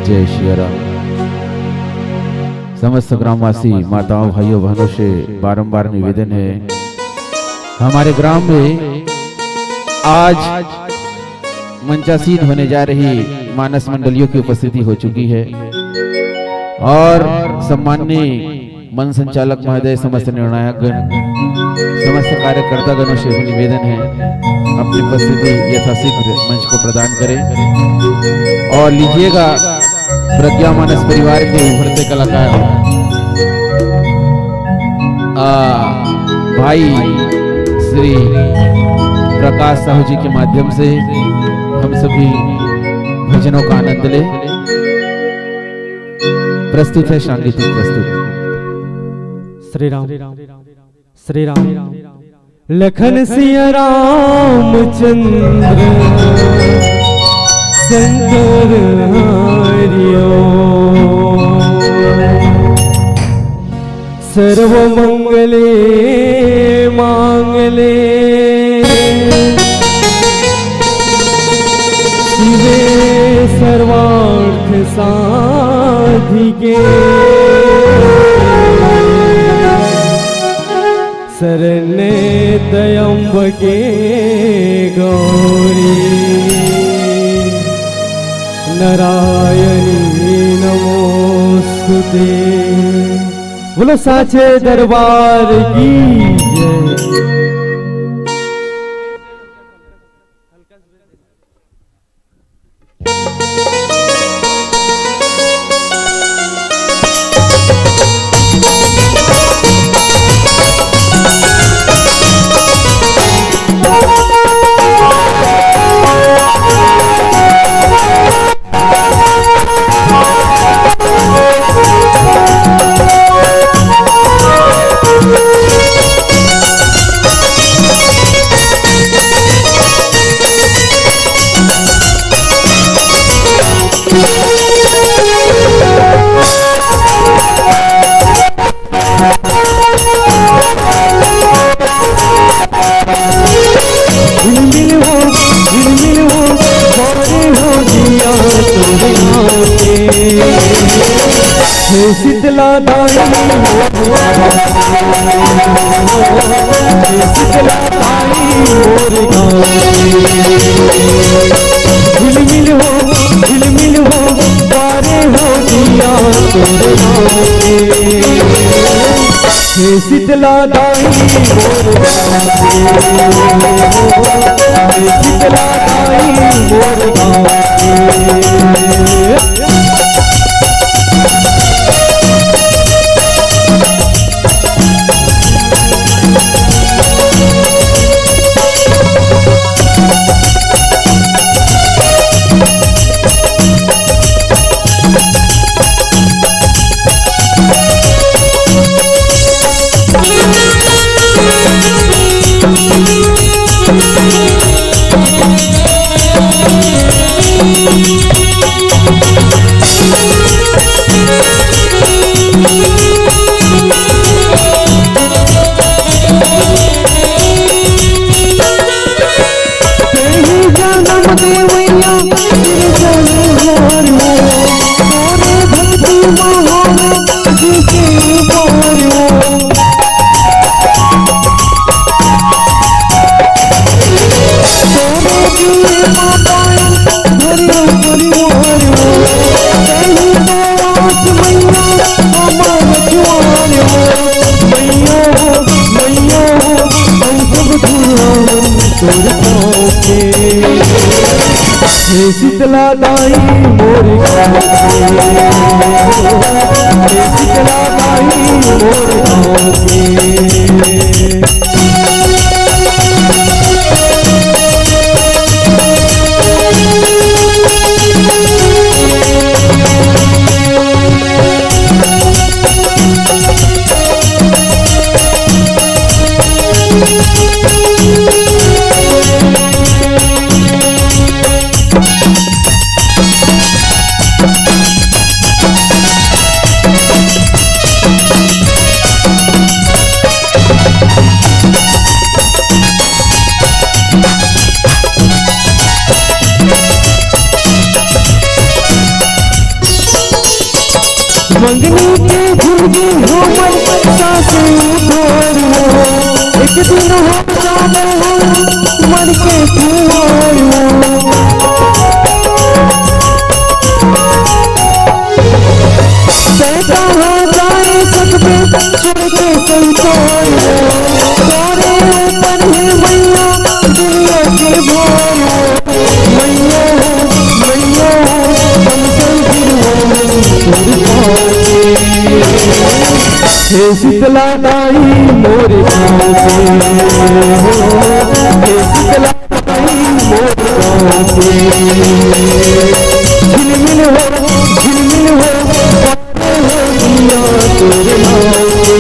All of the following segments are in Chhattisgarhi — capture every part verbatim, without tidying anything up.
जय सिया राम। समस्त ग्रामवासी, माताओं, भाइयों, बहनों से बारंबार निवेदन है, हमारे ग्राम में आज मंचासीन होने जा रही मानस मंडलियों की उपस्थिति हो चुकी है और सम्माननीय मंच संचालक महोदय, समस्त निर्णायक गण, समस्त कार्यकर्ता गणों से भी निवेदन है, अपनी उपस्थिति यथाशीघ्र मंच को प्रदान करें। और लीजिएगा प्रज्ञा मानस परिवार के उभरते कलाकार, आ, भाई श्री प्रकाश साहू जी के माध्यम से हम सभी भजनों का आनंद लें। प्रस्तुत है सांगीतिक प्रस्तुति। श्री राम, श्री राम, लखन सिया रामचंद्र शंकर हरिओ। सर्व मंगले मांगले शिवे सर्वार्थ साधिके। शरण्ये त्र्यंबके गौरी नारायणी नमोस्तुते। बोलो साचे दरबार की जय। झिलमिल हो, झिलमिल हो, बारे हो जिया तोरे नाम के। हे शीतला दाई, हे शीतला दाई मोर गाँव के। झिलमिल हो, झिलमिल हो, बारे हो जिया तोरे नाम के। हे शीतला दाई मोर गाँव के, हे शीतला दाई मोर गाँव के। तेरी जन्म देवैया, तेरे जन्म हार हो, तोरे भक्ति महान जिसे पार हो। तोरे दिए माताएं, भरियो परिवार हो, तेरी दया से मैया, हमारा रखवार हो। मैया हो, मैया हो, हम सब दुल्हन तोर पाँव के। हे शीतला दाई मोर गाँव के, हे शीतला दाई मोर गाँव के। मर के तू आयो। तै कहाँ जाए सकबे छोड़ के संसार। तोरे ऊपर है मैया दुनिया के भार। मैया हो, मैया हो, हम सब गिरवान छोड़ पाए। हे शीतला दाई मोर गाँव के, हे शीतला दाई मोर गाँव के। झिलमिल हो, झिलमिल हो, बातें हो दिया तोर नाम के।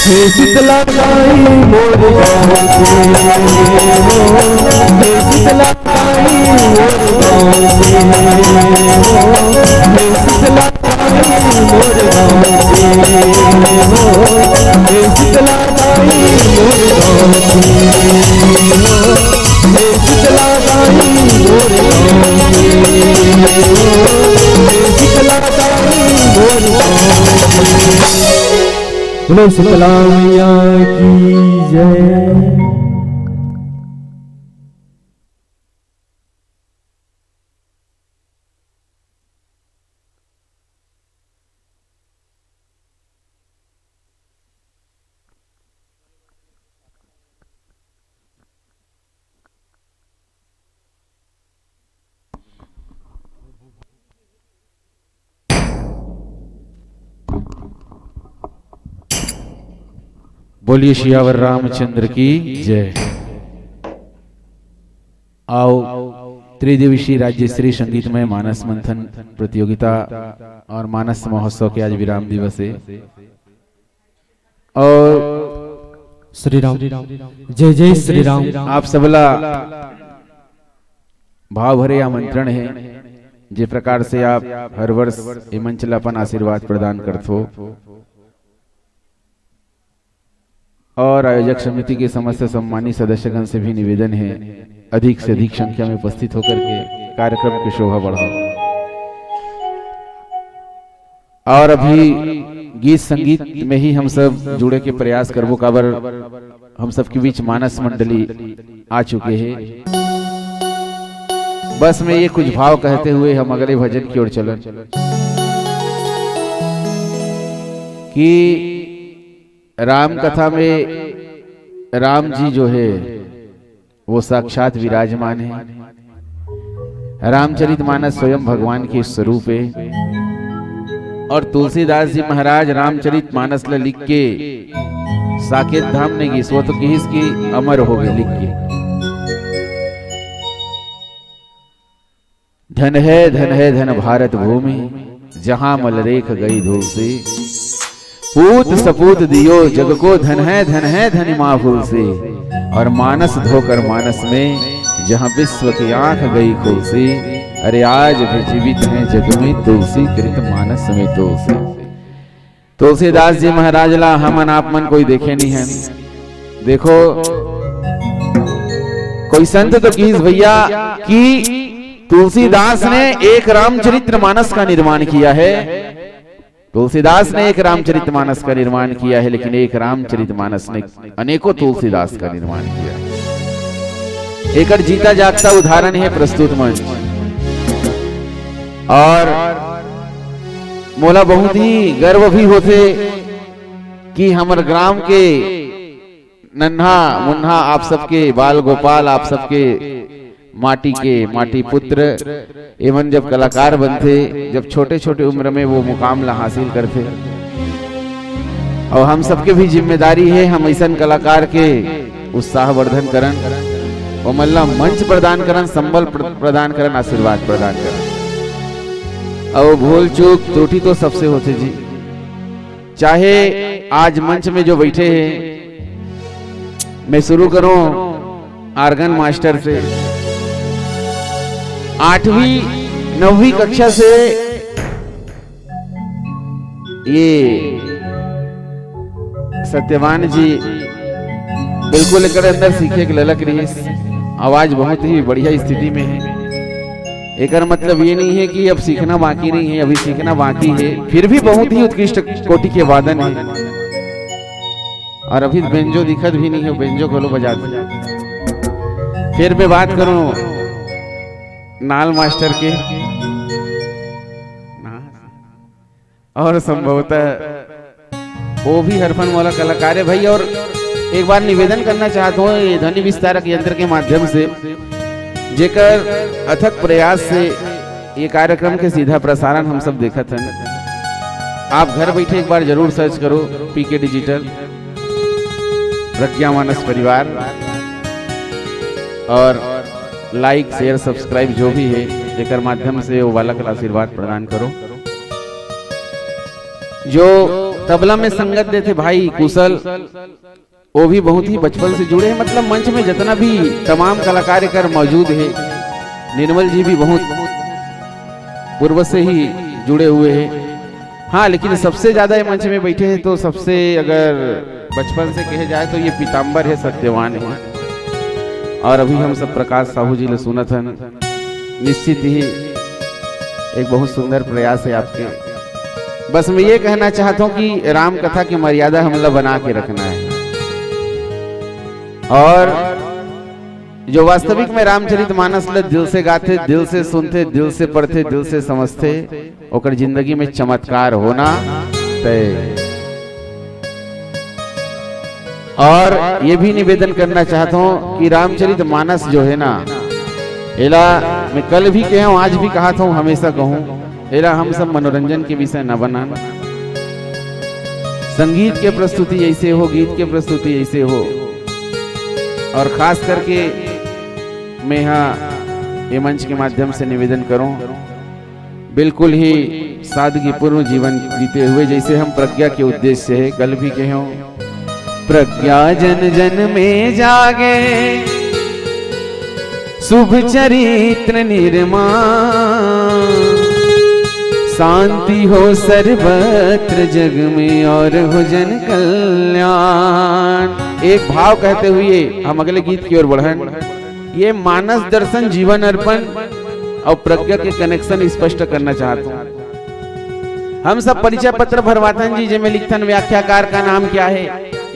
हे शीतला दाई मोर गाँव के, हे शीतला दाई मोर गाँव के, हे शीतला बोलो शीतला मैया की जय। बोलिए सियावर रामचंद्र की जय। आओ, त्रिदिवसीय राज्य स्तरीय संगीतमय मानस मंथन प्रतियोगिता और मानस महोत्सव के आज विराम दिवस है। और श्री राम, जय जय श्री राम। आप सबला भाव भरे आमंत्रण है, जे प्रकार से आप हर वर्ष ए मंच ला अपन आशीर्वाद प्रदान करथो। और आयोजक समिति के समस्त सम्मानित सदस्यगण से भी निवेदन है, अधिक से अधिक संख्या में उपस्थित होकर के कार्यक्रम की शोभा बढ़ाओ। और अभी गीत संगीत में ही हम सब जुड़े के प्रयास करबो, काबर हम सबके बीच मानस मंडली आ चुके हैं। बस मैं ये कुछ भाव कहते हुए हम अगले भजन की ओर चलन कि राम कथा में राम जी जो है वो साक्षात विराजमान है। रामचरित मानस स्वयं भगवान के स्वरूप है। और तुलसीदास जी महाराज रामचरित मानस ला लिख के साकेत धाम ने गिस, वो तो किहिस कि अमर हो गए लिख के। धन है, धन है, धन भारत भूमि, जहां मल रेख गई धूल से। पूत सपूत दियो जग को, धन है, धन है, धन माँ भूल से। और मानस धोकर मानस में, जहां विश्व की आंख गई खुल से। अरे आज भी जीवित हैं जग में, तुलसी कृत मानस में तुलसी। तुलसीदास जी महाराज ला हमन आप मन कोई देखे नहीं है। देखो, कोई संत तो किहिस भैया कि तुलसीदास ने एक रामचरित्र मानस का निर्माण किया है। तुलसीदास ने एक रामचरित मानस का निर्माण किया है, लेकिन एक रामचरित मानस ने अनेकों तुलसीदास का निर्माण किया है। एकर जीता जागता उदाहरण है प्रस्तुत मंच। और मोला बहुत ही गर्व भी होथे कि हमर ग्राम के नन्हा मुन्हा आप सबके बाल गोपाल, आप सबके माटी के माटी पुत्र, एमन जब कलाकार बनथे, जब छोटे-छोटे उम्र में वो मुकाम ला हासिल करथे, अउ हम सबके भी जिम्मेदारी हे, हम अइसन कलाकार के उत्साहवर्धन करन, ओमन ला मंच प्रदान करन, संबल प्र-, प्रदान करन, आशीर्वाद प्रदान करन। अउ भूल चूक त्रुटि तो सबसे होथे जी, चाहे आज मंच में जो बैठे हैं, मैं शुरू करूं आर्गन मास्टर से। आठवीं नौवीं कक्षा से ये सत्यवान जी बिल्कुल एकर अंदर सीखे के ललक रहिस। आवाज बहुत ही बढ़िया स्थिति में है। एकर मतलब ये नहीं है कि अब सीखना बाकी नहीं है, अभी सीखना बाकी है, फिर भी बहुत ही उत्कृष्ट कोटि के वादन है। और अभी बेंजो दिखत भी नहीं है, बेंजो घलो बजात। फिर मैं बात करूं नाल मास्टर के, और संभवतः वो भी हरफन वाला कलाकार है भाई। और एक बार निवेदन करना चाहता हूँ ये ध्वनि विस्तारक यंत्र के माध्यम से, जेकर अथक प्रयास से ये कार्यक्रम के सीधा प्रसारण हम सब देखत हन। आप घर बैठे एक बार जरूर सर्च करो पीके डिजिटल, प्रज्ञा मानस परिवार, और लाइक, शेयर, सब्सक्राइब जो भी है, जेकर माध्यम से वो बालक ला आशीर्वाद प्रदान करो। जो तबला में संगत देथे भाई कुशल, वो भी बहुत ही बचपन से जुड़े हैं। मतलब मंच में जितना भी तमाम कलाकार एकर मौजूद है, निर्मल जी भी बहुत पूर्व से ही जुड़े हुए हैं। हाँ, लेकिन सबसे ज्यादा ये मंच में बैठे हैं तो सबसे अगर बचपन से कहे जाए तो ये पीताम्बर है, सत्यवान है। और अभी हम सब प्रकाश साहू जी ले सुनत हन, निश्चित ही एक बहुत सुंदर प्रयास है आपके। बस मैं ये कहना चाहता हूँ कि राम कथा की मर्यादा हमला बना के रखना है। और जो वास्तविक में रामचरित मानस ल दिल से गाथे, दिल से सुनथे, दिल से पढ़थे, दिल से समझथे, ओकर जिंदगी में चमत्कार होना तय। और ये भी निवेदन करना चाहता हूँ कि रामचरित मानस जो है ना, एला मैं कल भी कहे हूँ, आज भी कहा था हूँ, हमेशा कहूँ, एला हम सब मनोरंजन के विषय न बनान। संगीत के प्रस्तुति ऐसे हो, गीत के प्रस्तुति ऐसे हो। और खास करके मैं यहाँ ये मंच के माध्यम से निवेदन करूं, बिल्कुल ही सादगीपूर्ण जीवन जीते हुए, जैसे हम प्रज्ञा के उद्देश्य है, कल भी कहे हूं, प्रज्ञा जन जन में जागे, शुभ चरित्र निर्माण, शांति हो सर्वत्र जग में और हो जन कल्याण। एक भाव कहते हुए हम अगले गीत की ओर बढ़न। ये मानस दर्शन जीवन अर्पण और प्रज्ञा के कनेक्शन स्पष्ट करना चाहता हूँ। हम सब परिचय पत्र भरवाथन जी, जेमे लिखथन व्याख्याकार का नाम क्या है,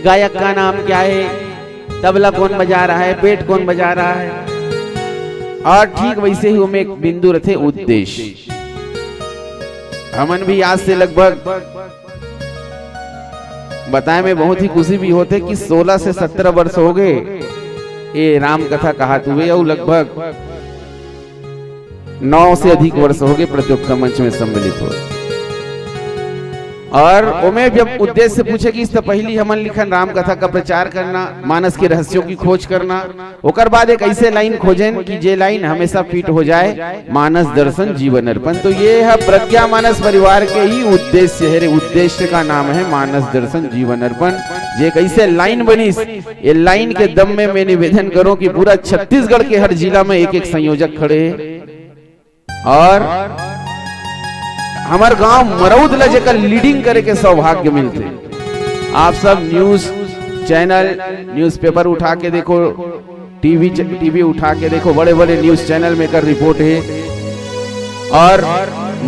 गायक का नाम क्या है, तबला कौन बजा रहा है, बेट कौन बजा रहा है, और ठीक वैसे ही ओमे एक बिंदु रथे उद्देश्य। हमन भी आज से लगभग बताए में बहुत ही खुशी भी होथे कि सोलह से सत्रह वर्ष हो गए ये राम कथा कहात हुए, और लगभग नौ से अधिक वर्ष हो गए प्रतियोगिता मंच में सम्मिलित हो। और ओमे जब उद्देश्य पूछे कि इस तो पहली हमन लिखन राम कथा का प्रचार करना, मानस के रहस्यों की खोज करना, ओकर बाद एक ऐसे लाइन खोजेन कि जे लाइन हमेशा फिट हो जाए, मानस दर्शन जीवन अर्पण। तो ये है प्रज्ञा मानस परिवार के ही उद्देश्य है रे, उद्देश्य का नाम है मानस दर्शन जीवन अर्पण। जे एक ऐसे लाइन बनिस, ये लाइन के दम में मैं निवेदन करूं कि पूरा छत्तीसगढ़ के हर जिला में एक एक संयोजक खड़े हैं। और हमर गांव मरौद ला जेकर लीडिंग करे के सौभाग्य मिलथे। आप सब न्यूज चैनल, न्यूज़पेपर उठा के देखो, टीवी च-, टीवी उठा के देखो, बड़े बड़े न्यूज चैनल में एकर रिपोर्ट है। और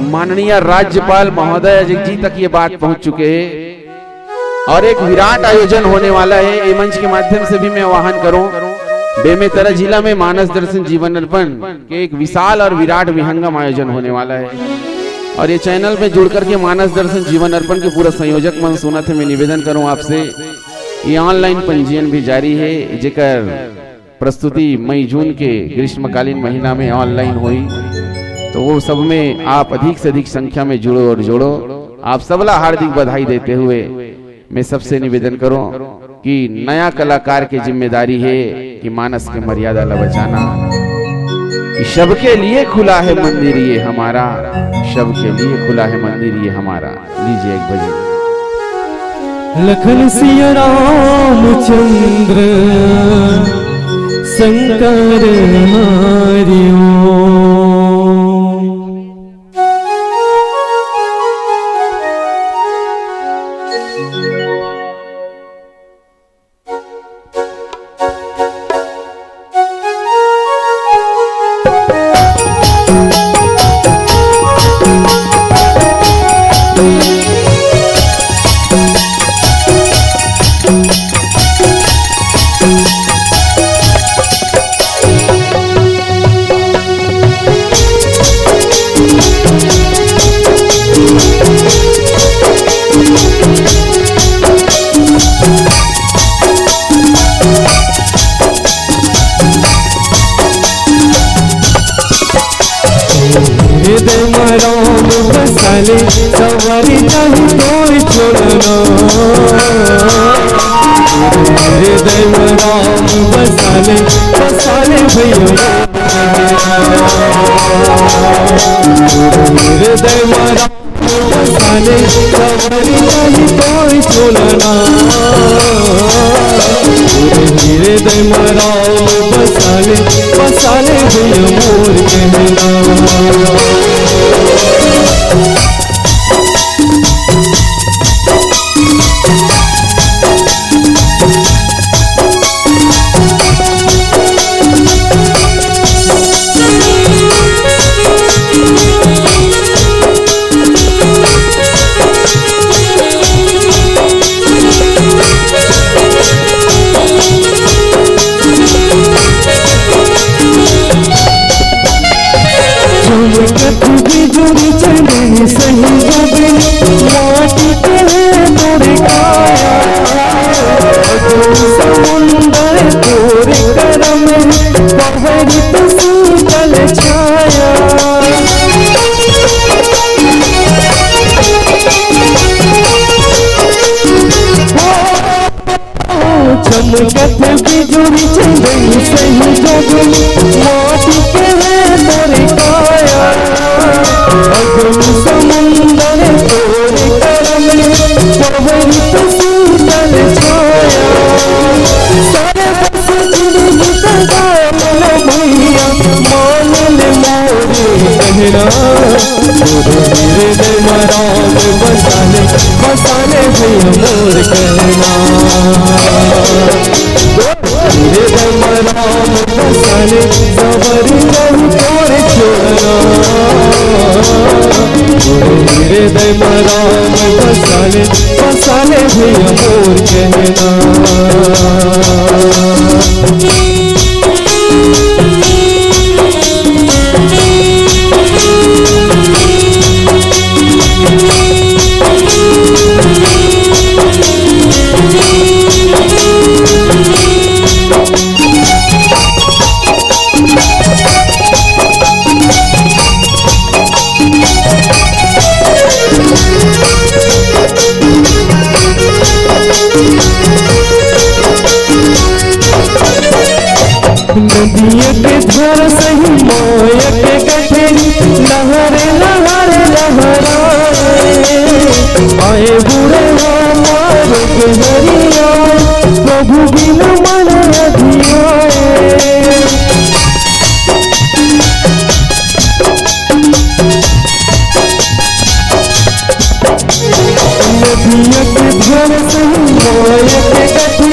माननीय राज्यपाल महोदय जी तक ये बात पहुंच चुके हैं। और एक विराट आयोजन होने वाला है। ये मंच के माध्यम से भी मैं आह्वान करूं, बेमेतरा जिला में मानस दर्शन जीवन अर्पण के एक विशाल और विराट विहंगम आयोजन होने वाला है। और ये चैनल में जुड़ करके मानस दर्शन जीवन अर्पण के पूरा संयोजक मन सुनत हे, मैं निवेदन करूं आपसे, ये ऑनलाइन पंजीयन भी जारी है, जेकर प्रस्तुति मई जून के ग्रीष्मकालीन महीना में ऑनलाइन होई, तो वो सब में आप अधिक से अधिक संख्या में जुड़ो और जोड़ो। आप सबला हार्दिक बधाई देते हुए मैं सबसे निवेदन करूं कि नया कलाकार के जिम्मेदारी है कि मानस के मर्यादा ला बचाना, कि सबके लिए खुला है मंदिर ये हमारा, सबके लिए खुला है मंदिर ये हमारा। लीजिए एक भजन। लखन सिया रामचंद्र शंकर हरिओ। सवारी नहीं कोई छोड़ना। हृदय में राम बसा ले, बसा ले भैया। हृदय में राम बसा ले, सवारी नहीं कोई छोड़ना। हृदय में राम बसा ले, बसा ले भैया मोर कहना। चमकत बिजुरी चढ़े सही जग, माटी के है तोरे काया। समुंदर तोरे करम, पहरित शीतल छाया। चमकत बिजुरी चंदन सही जग, माटी के है तोरे काया। अगम समुंदर तोरे करम, पवन पे शीतल छाया। सारे बस जिंदगी का गाना भैया, मान ले मोरे कहना। हृदय में राम बसा ले, बसा ले भैया मोर कहना। हृदय में राम बसा ले, सवारी नहीं तोर छोड़ना। हृदय में राम बसा ले, बसा ले भैया मोर कहना। नदिया के धार सही माया के गठरी, लहर लहर लहराए। आए बूढ़े हमार के हरिया, प्रभु बिन मन अधियाए। नदिया के धार सही माया के गठरी,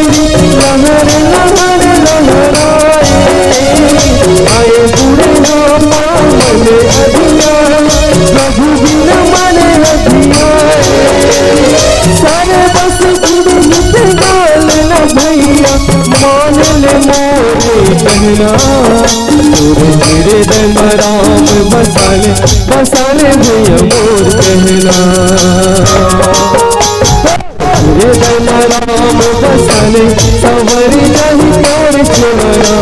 लहर लहर लहराए। आए बूढ़े हमार के हरिया, प्रभु बिन मन अधियाए। सारे बस गुरु गीत गाल ना भैया, मान ले मोरे कहना। तोरे हृदय में राम बसा ले, बसा ले भैया मोर कहना। हृदय में राम बसा ले, सवारी नहीं तोर छोड़ना।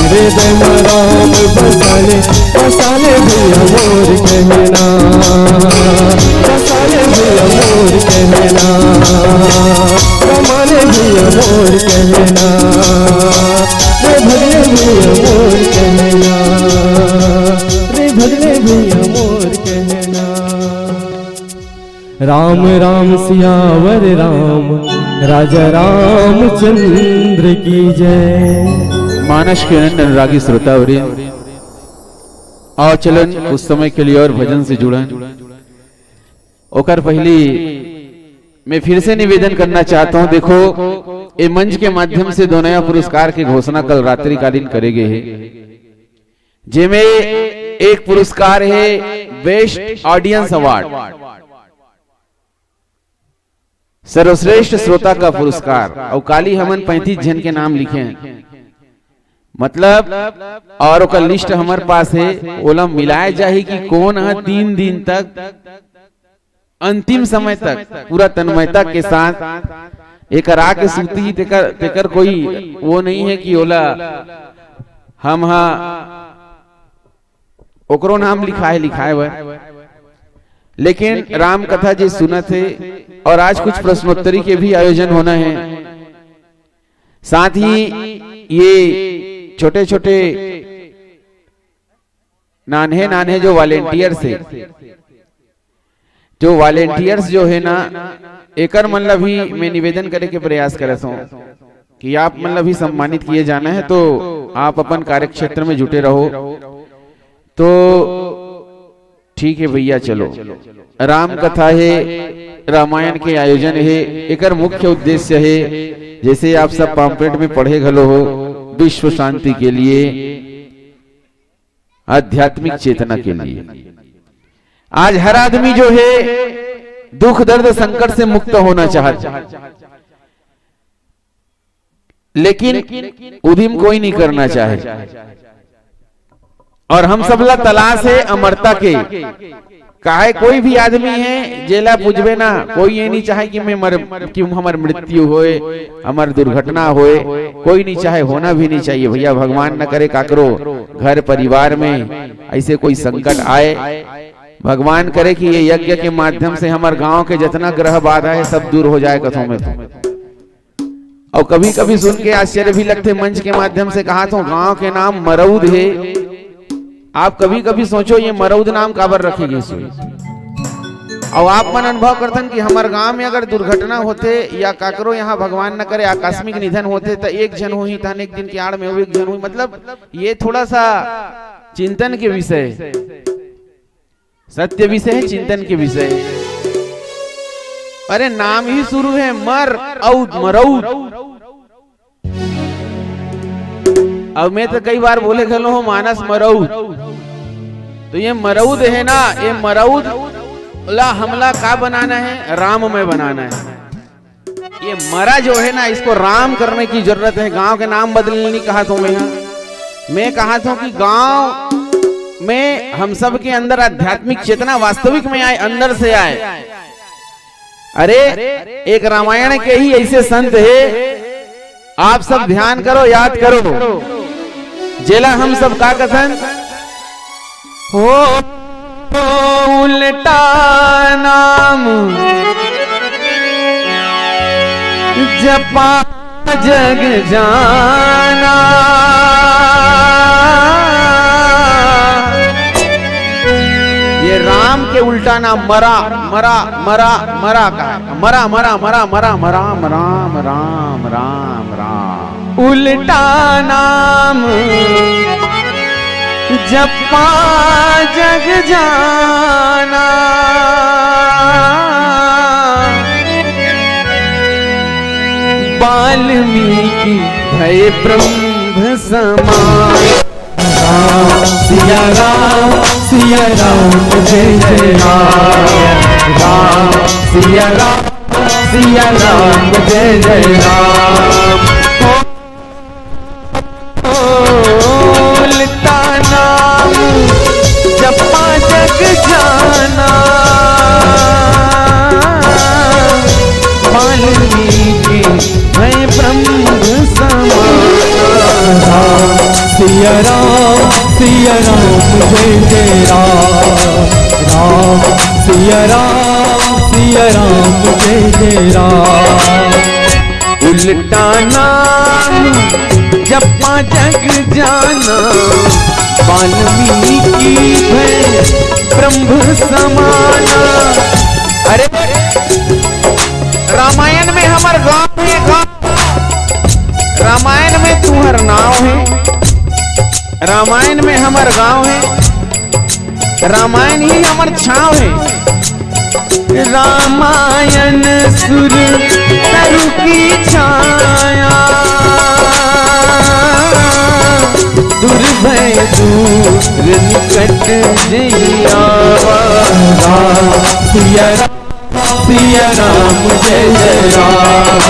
हृदय में राम बसा ले, बसा ले भैया मोर कहना। बसा ले भैया मोर कहना। कमा ले भैया मोर कहना। रे भगले भैया मोर कहना। रे भगले भैया मोर कहना। राम राम सियावर राम, राजा रामचंद्र की जय। मानस के अनंत अनुरागी श्रोतावृंद, आओ चलन उस समय के लिए और भजन से जुड़न। ओकर पहली मैं फिर से निवेदन करना चाहता हूं, देखो, ये मंच के माध्यम से दो नया पुरस्कार के घोषणा कल रात्रिकालीन करे गए हैं, जेमे एक पुरस्कार है बेस्ट ऑडियंस अवार्ड, सर्वश्रेष्ठ श्रोता का पुरस्कार, और काली हमन पैंतीस झन के नाम लिखे हैं, मतलब, और ओकर लिस्ट हमर पास है, ओला मिलाए जाही कि कौन ह तीन दिन तक, अंतिम समय तक पूरा तन्मयता के साथ एकर आके सूती, तेकर, तेकर कोई वो नहीं है कि ओला हम हा ओकरो नाम लिखाए, लिखाए बर। लेकिन राम कथा जे सुनत हे, और आज कुछ प्रश्नोत्तरी के भी आयोजन होना हे। साथ ही ये छोटे-छोटे नान्हे नान्हे जो volunteers हे, जो volunteers जो हे ना, एकर मन ला भी मैं निवेदन करे के प्रयास करत हूँ कि आप मन ला भी सम्मानित किए जाना हे, तो आप अपन कार्यक्षेत्र में जुटे रहो। तो ठीक हे भैया, चलो, राम कथा हे, रामायण के आयोजन हे, एकर मुख्य उद्देश्य हे, जैसे आप सब pamphlet में पढ़े घलो हो, विश्व शांति के लिए, आध्यात्मिक चेतना के लिए। आज हर आदमी जो हे, दुख दर्द संकट से मुक्त होना चाहत, लेकिन उदिम कोई नहीं करना चाहे। और हम सब ला तलाश हे अमरता के। काहे, कोई भी आदमी हे, जेला पूछबे ना, कोई ये नहीं चाहे कि मैं मर, कि हमर मृत्यु होए, हमर दुर्घटना होए, कोई नहीं चाहे, होना भी नहीं चाहिए भैया। भगवान न करे काकरो घर परिवार में ऐसे कोई संकट आए। भगवान करे कि ये यज्ञ के माध्यम से हमर गांव के जितना ग्रह बाधा हे, सब दूर हो जाए कथों में तो। और कभी-कभी सुन के आश्चर्य भी लगथे, मंच के माध्यम से कहाथों, गांव के नाम मरौद हे। आप कभी-कभी सोचो, ये मरौद नाम काबर रखे गिस होही? और आप मन अनुभव करथन कि हमर गांव में अगर दुर्घटना होथे या काकरो यहाँ भगवान न करे आकस्मिक निधन होथे, त एक झन होही, तहन एक दिन के आड़ में अउ एक झन होही। मतलब, ये थोड़ा सा चिंतन के विषय हे। सत्य विषय हे, चिंतन के विषय हे। अरे, नाम ही शुरू हे मर अउ मरौद। अब मैं तो कई बार बोले घलो हूँ मानस मरौद। तो ये मरौद हे ना, ये मरौद ला हमला का बनाना हे? राममय बनाना हे। ये मरा जो हे ना, इसको राम करने की जरूरत हे। गांव के नाम बदलने नहीं कहाथों मैं यहाँ। मैं कहाथों कि गांव में हम सब के अंदर आध्यात्मिक चेतना वास्तविक में आए, अंदर से आए। अरे, एक रामायण के ही ऐसे संत हे, आप सब ध्यान करो, याद करो, जेला हम सब का कथन, हो उल्टा नाम जपा जग जाना। ये राम के उल्टा नाम मरा, मरा, मरा, मरा का हे? मरा, मरा, मरा, मरा, मरा, राम, राम, राम, राम, राम। उल्टा नाम जपा जग जाना। वाल्मीकि भए ब्रह्म समान। राम सिया राम, सिया राम, जय जय राम। राम सिया राम, सिया राम, जय जय राम। बोलता नाम जपा जग जाना। वाल्मीकि भए ब्रह्म समान। राम सिया राम, सिया राम, जय जय राम। राम सिया राम, सिया राम, जय जय राम। उल्टा नाम जपा जग जाना, वाल्मीकि भए ब्रह्म समाना। अरे, रामायण में हमर गांव हे, गांव। रामायण में तुंहर नाव हे, रामायण में हमर गांव हे, रामायण ही हमर छांव हे। रामायण सुर तरु की छाया, दुर्भय दूर निकट जई आवा। राम सिया राम, सिया राम जय जय राम।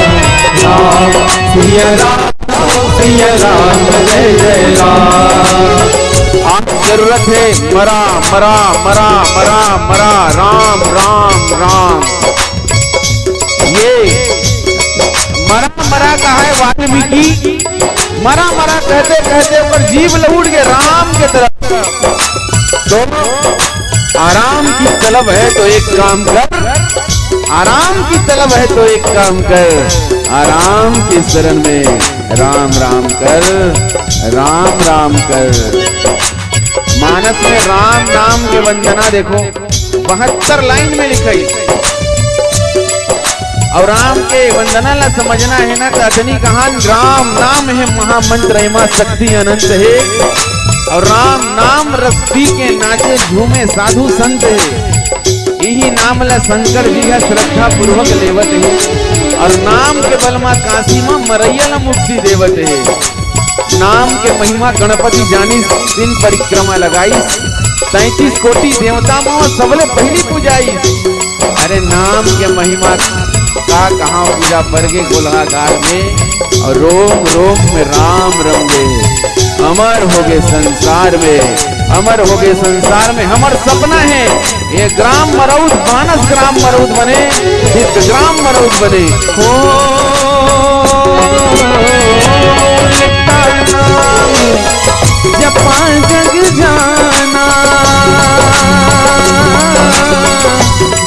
राम सिया राम, सिया राम जय जय राम। आज जरूरत हे मरा, मरा, मरा, मरा, मरा, राम, राम, राम। ये मरा, मरा कहाय वाल्मीकि, मरा, मरा कहते, कहते ओकर जीव ल उड़ गे राम के तरफ। तो आराम की तलब है तो एक काम कर, आराम की तलब है तो एक काम कर, आराम के शरण में राम राम कर, राम राम कर। मानस में राम नाम के वंदना देखो, बहत्तर लाइन में लिखाइस। अउ राम के वंदना ला समझना हे ना, त अतनी कहान, राम नाम हे महामंत्र, एमा शक्ति अनंत हे। अउ राम नाम रस पी के नाचे झूमे साधु संत हे। इही नाम ला शंकर जी ह श्रद्धा पूर्वक लेवत हे। अउ नाम के बल मा काशी मा मरइया ला मुक्ति देवत हे। नाम के महिमा गणपति जानिस, तीन परिक्रमा लगाइस, तैंतीस कोटि देवता मा सबले पहिली पूजाइस। अरे नाम के महिमा का कहां, पूजा परगे गोलहा गार में, अउ रोम रोम में राम रंगे, अमर होगे संसार में, अमर होगे संसार में। हमर सपना हे ये ग्राम मरौद, मानस ग्राम मरौद बने, सिद्ध ग्राम मरौद बने। हो जपा जग जाना,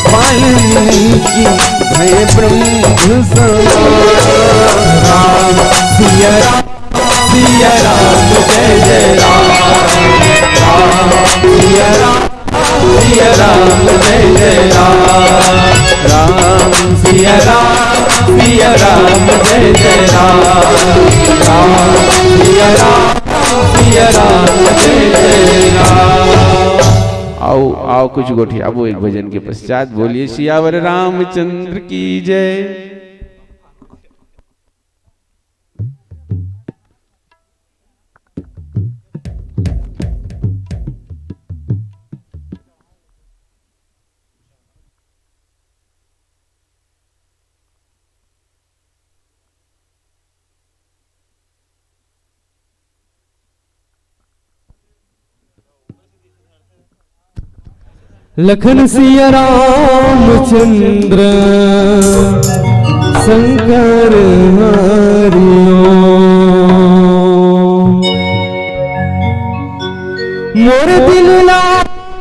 वाल्मीकि भय ब्रह्म समान। राम सिया राम, सिया राम जय जय राम। राम सिया राम, सिया राम जय जय राम। राम सिया राम, सिया राम जय जय राम। राम सिया राम, सिया राम जय जय राम। आओ, आओ कुछ गोठियाबो एक भजन के पश्चात। बोलिए सियावर रामचंद्र की जय। लखन सिया रामचंद्र शंकर हरि ओम। मोर दिल ला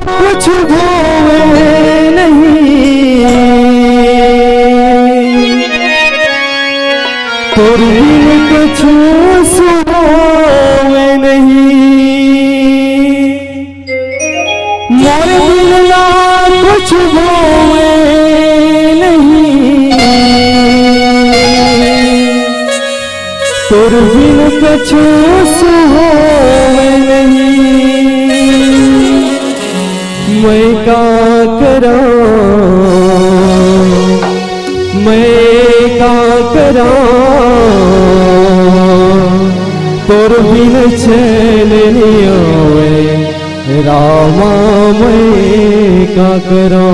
कुछ भावे नहीं, तोर बिन कुछ सुहावे नहीं। मोर दिल ला कुछ भावे नहीं, तोर बिन कुछ सुहावे नहीं। मैं का करा, मैं का करा, तोर बिन चैन नहीं आवे। रामा मैं का करा।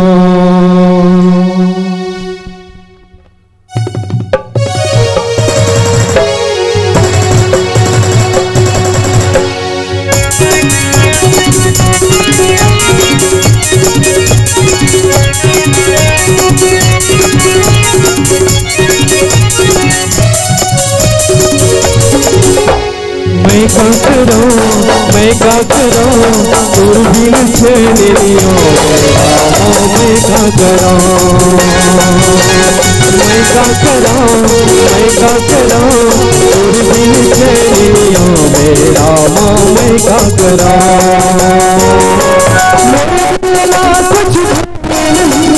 मैं का करूं, मैं का करूं, तोर बिन चैन नहीं आवे। मैं का करूं, मैं का करूं, मैं का करूं, तोर बिन चैन नहीं आवे। रामा मैं का करूं। मेरे दिल ला कुछ भावे नहीं,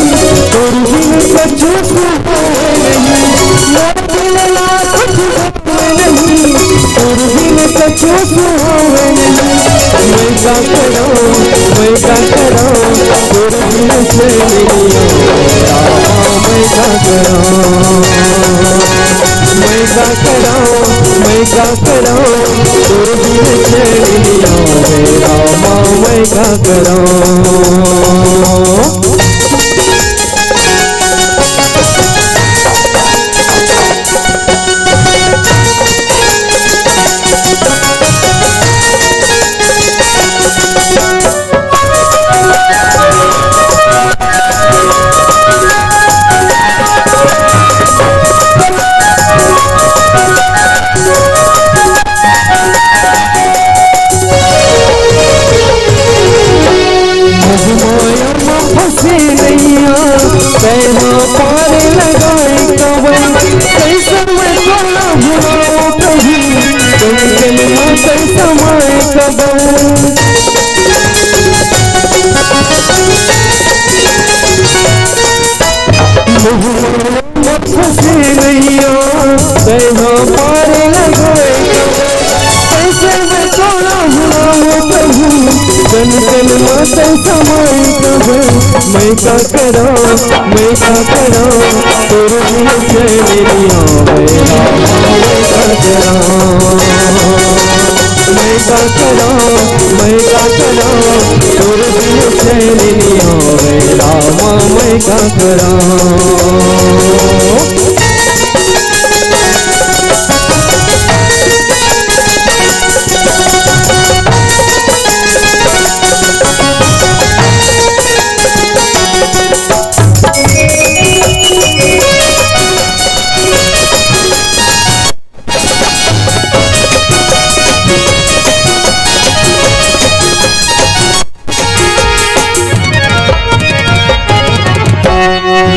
तोर बिन कुछ सुहावे नहीं। मेरे दिल ला कुछ भावे नहीं, तोर बिन कुछ सुहावे नहीं। मैं का करूं, मैं का करूं, तोर बिन चैन नहीं आवे। रामा मैं का करूं, मैं का करूं, मैं का करूं, तोर बिन चैन नहीं आवे। रामा मैं का करूं। तैहा पार लगाए कबे, कैसे मैं तोला भुलाऊं प्रभु, कन कन मा तै समाए कबे। मैं का करा, मैं का करा, तोर बिन चैन नइ आवै रामा, मैं का करा, मैं का करा, मैं का करा, तोर बिन चैन नइ आवै रामा, मैं का करा।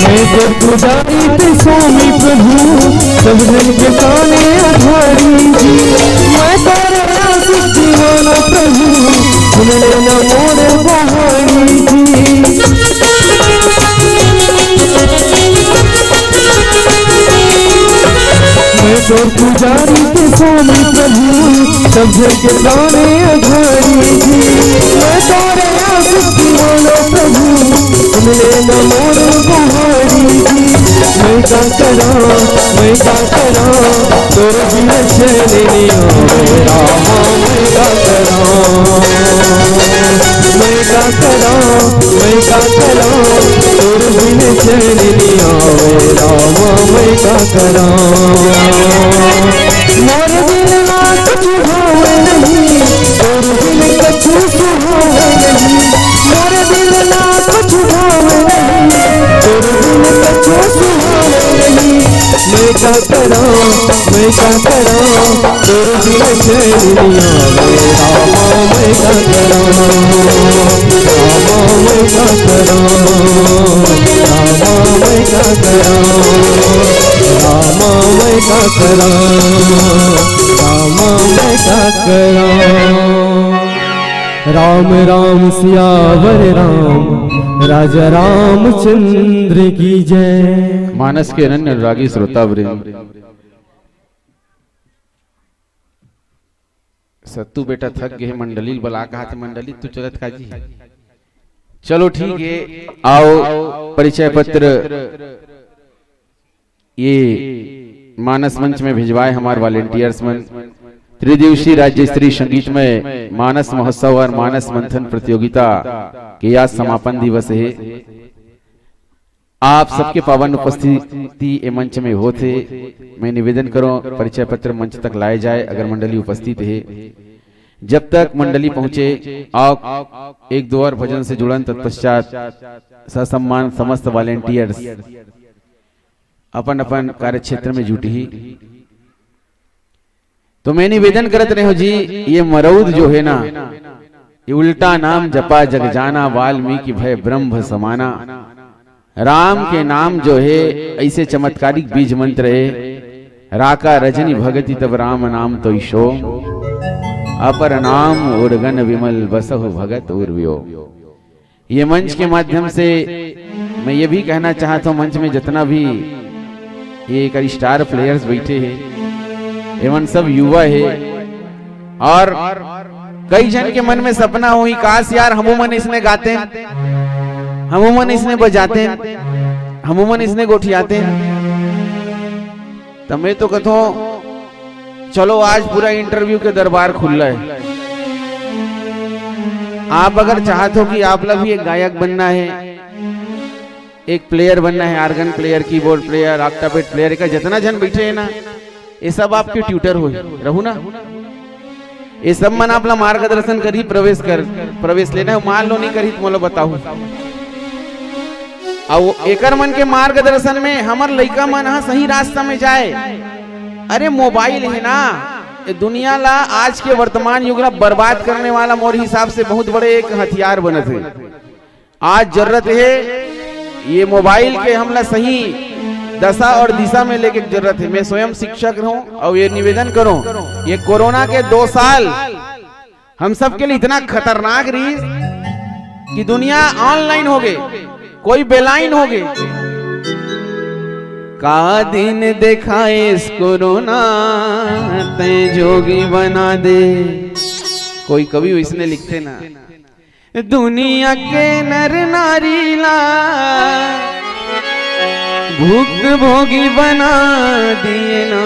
मैं तो पुजारी ते स्वामी प्रभु, सब जन के ताने आधारी जी। मैं तारे आशिक दीवाना प्रभु, सुन लेना मोर बहारी जी। मैं तो पुजारी ते स्वामी प्रभु, सब जग ताने आधारी जी। मैं तारे आशिक दीवाना प्रभु, सुन लेना मोर गुहारी जी। मैं का करा, मैं का करा, तोर बिन चैन नइ आवै रामा, मैं का करा, मैं का करा, मैं का करा, तोर बिन चैन नइ आवै रामा, मैं का करा। मोर बिन ना कुछ भावै नहीं, तोर बिन कछु सुहावै नहीं। मोर बिन ना कुछ भावै नहीं, तोर बिन कछु सुहावै नहीं। मैं का करा, मैं का करा, तोर बिन चैन नइ आवै रामा, मैं का करा, रामा, मैं का करा, रामा, मैं का करा, रामा, मैं का करा, रामा, मैं का करा। राम राम सियावर राम, राजा रामचंद्र की जय। मानस के अनन्य अनुरागी श्रोता वृंद, सत्तू बेटा थक गे हे, मंडली ल बला कहाथे, मंडली तू चलत का जी? चलो ठीक है, आओ परिचय पत्र ये मानस मंच में भिजवाए हमार volunteers मन, त्रिदिवसीय राज्य स्तरीय संगीतमय मानस महोत्सव और मानस मंथन प्रतियोगिता के आज समापन दिवस है। आप सबके पावन उपस्थिति ए मंच में होत हे। मैं निवेदन करों, परिचय पत्र मंच तक लाए जाए, अगर मंडली उपस्थित हे। जब तक मंडली पहुंचे, आप एक दो और भजन से जुड़न, तत्पश्चात ससम्मान समस्त volunteers अपन अपन कार्यक्षेत्र में जुटही। तो मैं निवेदन करत रहे हूँ जी, ये मरौद जो है ना, ये उल्टा नाम जपा जग जाना, वाल्मीकि भए ब्रह्म समाना। राम के नाम जो है, ऐसे चमत्कारिक बीज मंत्र है, राका रजनी भगति तब राम नाम तो ईशो, अपर नाम उर गन विमल बसहु भगत उर वियो। ये मंच के माध्यम से मैं ये भी कहना चाहता हूँ, मंच में जितना भी ये एक star players बैठे हैं, एमन सब युवा है और कई झन के मन में सपना होही, "काश यार, हमू मन इसने गातेन, हमू मन इसने बजातेन, हमू मन इसने गोठियातेन।" त मैं तो कथों, चलो, आज पूरा interview के दरबार खुल्ला है। आप अगर चाहत हो कि आप ला भी एक गायक बनना है, एक player बनना है, organ player, keyboard player, octopad player, एकर जितना झन बैठे हैं ना, ये सब आपके tutor होही, रहू ना? ये सब मन आप ला मार्गदर्शन करही, प्रवेश कर, प्रवेश लेना है, मान लो नहीं करही त मोला बताहू। अउ एकर मन के मार्गदर्शन में हमर लइका मन ह सही रास्ता में जाए। अरे, मोबाइल है ना, ये दुनिया ला, आज के वर्तमान युग ला बर्बाद करने वाला मोर हिसाब से बहुत बड़े एक हथियार बनत है। आज जरूरत है ये मोबाइल के, हमला सही दशा और दिशा में लेके जरूरत है। मैं स्वयं शिक्षक रहूं और ये निवेदन करूं, ये कोरोना के दो साल हम सबके लिए इतना खतरनाक रही कि दुनिया online हो गई, कोई बेलाइन हो गई। का दिन देखाएस कोरोना, तैं जोगी बना दे। कोई कवि वैसने लिखथे ना, दुनिया के नर नारी ला भुक्तभोगी बना दिए ना।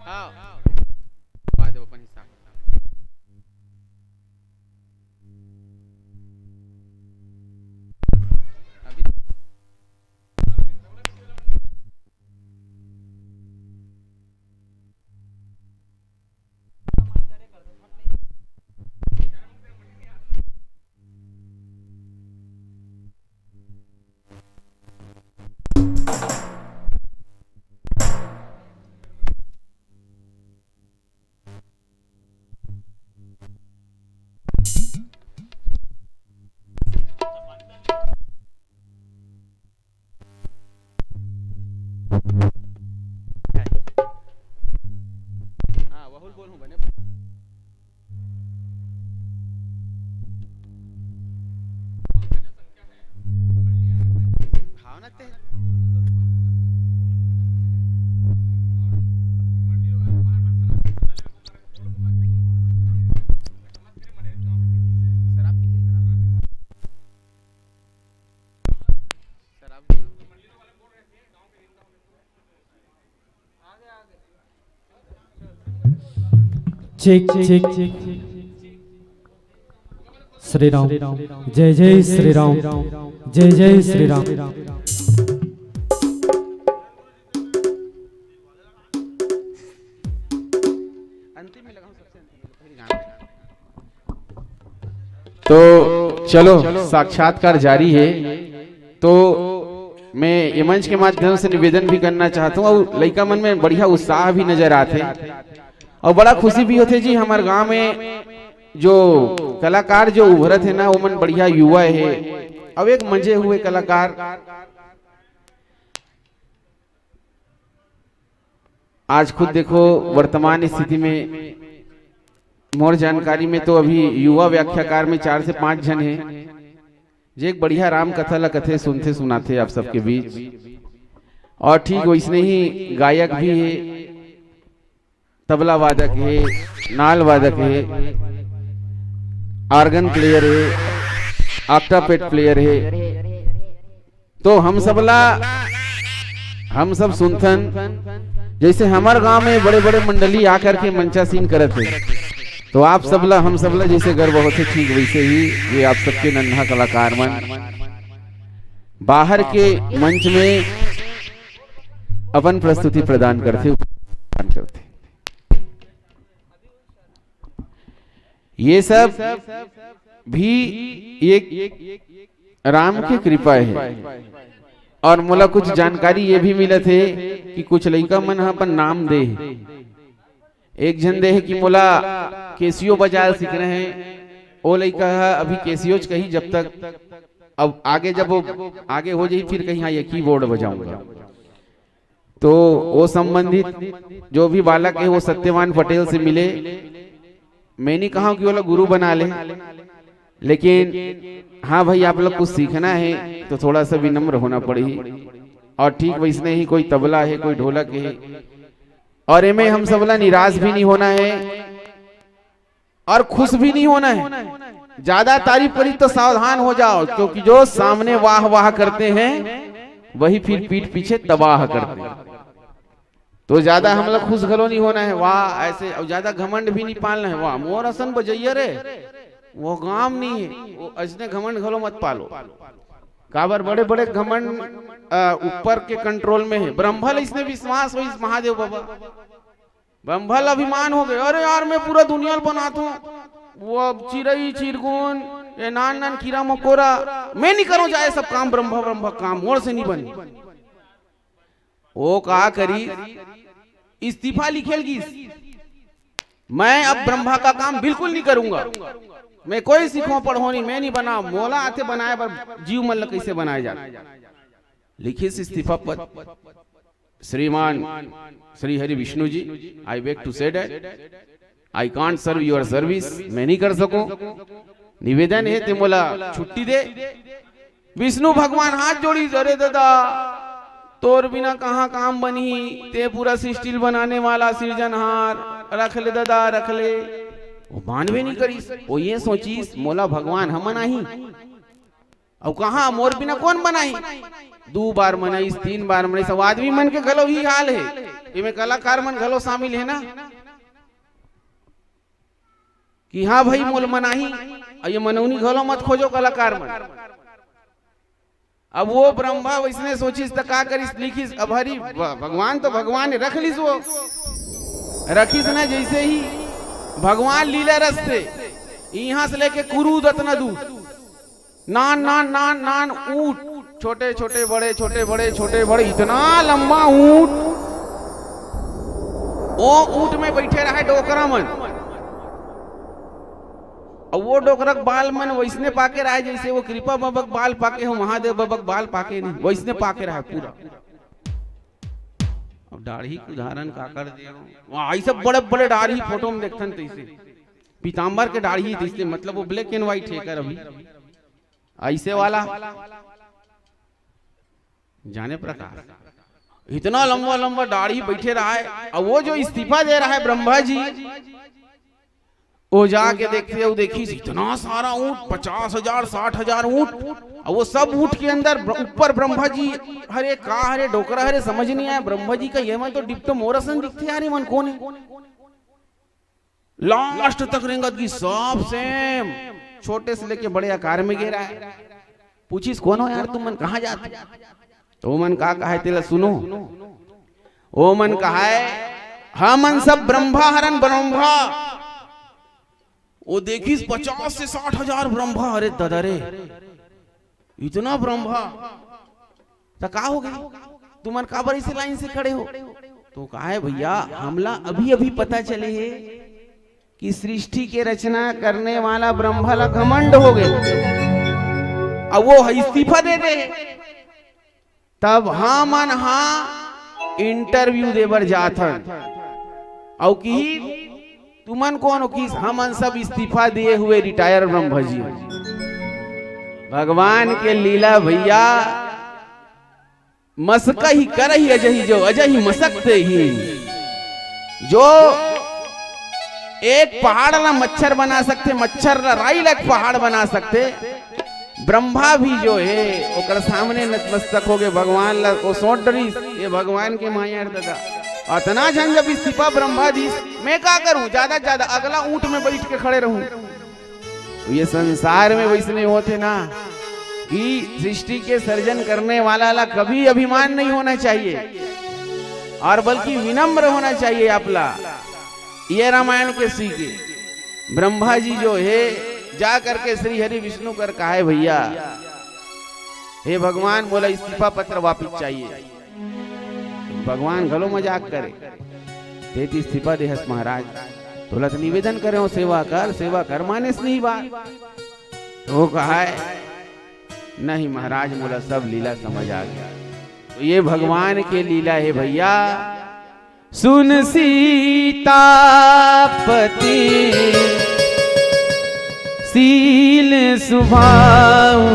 हाँ। पा देबो अपन हिसाब। अभी हाँ, वहुल बोल हूँ बने। खाओ ना ते। शराब पीते? शराब। Check, check. श्री राम। जय जय श्री राम। जय जय श्री राम। तो चलो, साक्षात्कार जारी है। तो मैं ये मंच के माध्यम से निवेदन भी करना चाहता हूँ, और लइका मन में बढ़िया उत्साह भी नजर आथे। अउ बड़ा खुशी भी होथे जी, हमर गांव में जो कलाकार जो उभरत हे ना, ओमन बढ़िया युवा हे, अउ एक मंजे हुए कलाकार। आज खुद देखो, वर्तमान स्थिति में मोर जानकारी में तो अभी युवा व्याख्याकार में चार से पांच झन हे, जे एक बढ़िया राम कथा ला कथे, सुनथे, सुनाथे आप सबके बीच। और ठीक वैसने ही गायक भी हे, तबला वादक हे, नाल वादक हे, organ player हे, octopad player हे। तो हम सबला, हम सब सुनथन, जैसे हमर गांव में बड़े-बड़े मंडली आकर के मंचासीन करत हे, तो आप सबला, हम सबला जैसे गर्व होथे, ठीक वैसे ही ये आप सबके नन्हा कलाकार मन बाहर के मंच में अपन प्रस्तुति प्रदान करथे, प्रदान करथे। ये सब भी एक राम के कृपा हे। और मोला कुछ जानकारी ये भी मिलत हे कि कुछ लइका मन ह अपन नाम दे हे। एक झन दे हे कि मोला केसियो बजाए सीखना हे, ओ लइका ह अभी केसियोच कही, जब तक अब आगे, जब वो आगे हो जाही, फिर कही, "हाँ, ये कीबोर्ड बजाऊंगा।" तो वो संबंधित जो भी बालक हे, वो सत्यवान पटेल से मिले। मैं नहीं कहा कि वो लोग गुरु बना ले, लेकिन हाँ भाई, आप लोग कुछ सीखना हे तो थोड़ा सा विनम्र होना पड़ही। और ठीक वैसने ही कोई तबला हे, कोई ढोलक हे, और एमे हम सबला निराश भी नहीं होना हे और खुश भी नहीं होना हे। ज्यादा तारीफ करी तो सावधान हो जाओ, क्योंकि जो सामने वाह वाह करते हैं, वही फिर पीठ पीछे तबाह करते हैं। तो ज्यादा हम लोग खुश घलो नहीं होना हे, वाह ऐसे, और ज्यादा घमंड भी नहीं पालना हे, वाह मोर असन बजैया रे, वो गांव नहीं हे, वो अइसने घमंड घलो मत पालो। काबर बड़े बड़े घमंड, अ, ऊपर के कंट्रोल में हे। ब्रह्मा ल इसने विश्वास होइस महादेव बाबा, ब्रह्मा ल अभिमान हो गए, "अरे यार, मैं पूरा दुनिया ल बनात हूँ, वो चिरई चिरगुन, ये नान नान कीरा मकोरा, मैं नहीं करूँ जाए सब काम, ब्रह्मा ब्रह्मा काम मोर से नहीं बने।" वो का करी, इस्तीफा लिखेल गिस, "मैं अब ब्रह्मा का काम बिल्कुल नहीं करूंगा, मैं कोई सीखो पढ़ो नहीं, मैं नहीं बनाओ, मोला आथे बनाए बर जीव मन ल कैसे बनाए जाए।" लिखिस इस्तीफा पत्र, "श्रीमान Shri Hari Vishnu ji, I beg to say that I can't serve your service, मैं नहीं कर सकूं। निवेदन हे ते मोला छुट्टी दे।" विष्णु भगवान हाथ जोड़िस, "अरे दादा, तोर बिना कहाँ काम बनही? ते पूरा सृष्टि ल बनाने वाला सिरजनहार, रख ले दादा, रख ले।" वो मानबे नहीं करिस। वो ये सोचिस, "मोला भगवान ह मनाही, अउ कहाँ मोर बिना कौन बनाही?" दू बार मनाइस, तीन बार मनाइस। अब आदमी मन के घलो ही हाल हे, एमे कलाकार मन घलो शामिल हे ना, कि हाँ भाई, मोला मनाही, अउ ये मनौनी घलो मत खोजो कलाकार मन। अब वो ब्रह्मा वैसने सोचिस त का करिस, लिखिस, अब हरि भ-, भगवान तो भगवान हे, रख लिस वो, रखिस ना। जैसे ही भगवान लीला रस से इहां से लेके कुरुद अतना दूर, नान नान नान नान ऊंट, छोटे छोटे बड़े, छोटे बड़े छोटे बड़े, इतना लंबा ऊंट। वो ऊंट में बैठे रहे डोकरा मन, अउ वो डोकरा के बाल मन वैसने पाके रहे, जैसे वो कृपा बाबा के बाल पाके हो, महादेव बाबा के बाल पाके नहीं, वैसने पाके रहे पूरा। अब दाढ़ी के उदाहरण का कर दे, वहाँ आई सब बड़े बड़े दाढ़ी फोटो में देखथन तैसे, पीताम्बर के दाढ़ी तैसे, मतलब वो black and white हे कर अभी, ऐसे वाला जाने प्रकार, इतना लंबा लंबा दाढ़ी बैठे रहा है। अब वो जो इस्तीफा दे रहा है ब्रह्मा जी, वो जाके देखथे, वो देखिस इतना सारा ऊंट, पचास हजार, साठ हजार ऊंट, और वो सब ऊंट के अंदर ब्र-, ऊपर ब्रह्मा जी, हरे का हरे डोकरा हरे समझ नहीं आया। ब्रह्मा जी का ये मन तो डिप्टो मोर असन दिखथे यार, ये मन कौन है? लास्ट तक रेंगत गिस, सब सेम, छोटे से लेके बड़े आकार में गे रहा है। पूछिस, "कौन हो यार तुम मन, कहाँ जात हो?" तो ओमन का कहे तेला सुनो। ओमन कहे, "हमन सब ब्रह्मा हरन, ब्रह्मा।" वो देखिस पचास से साठ हजार ब्रह्मा, "अरे दादा रे, इतना ब्रह्मा, त का हो गई? तुमन काबर इसे लाइन से खड़े हो?" तो कहा है भैया, हमला अभी अभी पता चले हे कि सृष्टि के रचना करने वाला ब्रह्मा ला घमंड हो गए, अब वो ह इस्तीफा दे दे। तब हमन हा इंटरव्यू दे बर जात हन, अउ कि तुमन कौन हो कि हमन सब इस्तीफा दिए हुए रिटायर ब्रह्मा जी। भगवान के लीला भैया, मसकहि करहि अजहि जो, अजहि मसक तेहि। जो एक पहाड़ ला मच्छर बना सकथे, मच्छर ला राई ला एक पहाड़ बना सकथे, ब्रह्मा भी जो हे ओकर सामने नतमस्तक होगे। भगवान ला ओ सोच डरिस, ये भगवान के माया रे ददा, अतना झन जब इस्तीफा ब्रह्मा दीस, मैं का करूं, ज्यादा से ज्यादा अगला ऊंट में बैठ के खड़े रहूं। तो ये संसार में वैसने होथे ना कि सृष्टि के सर्जन करने वाला ला कभी अभिमान नहीं होना चाहिए और बल्कि विनम्र होना चाहिए आपला। ये रामायण के सीख हे। ब्रह्मा जी जो हे जा करके श्री हरि विष्णु कर कहा है, भैया, हे भगवान, मोला इस्तीफा पत्र वापिस चाहिए। भगवान घलो मजाक करे, ते इस्तीफा देहस महाराज, तोला तो निवेदन करे हो, सेवा कर, सेवा कर मानेस नहीं बात। तो वो कहा है, नहीं महाराज, मोला सब लीला समझ आ गया। तो ये भगवान के लीला हे भैया। सुन सीतापति शील सुभाऊ,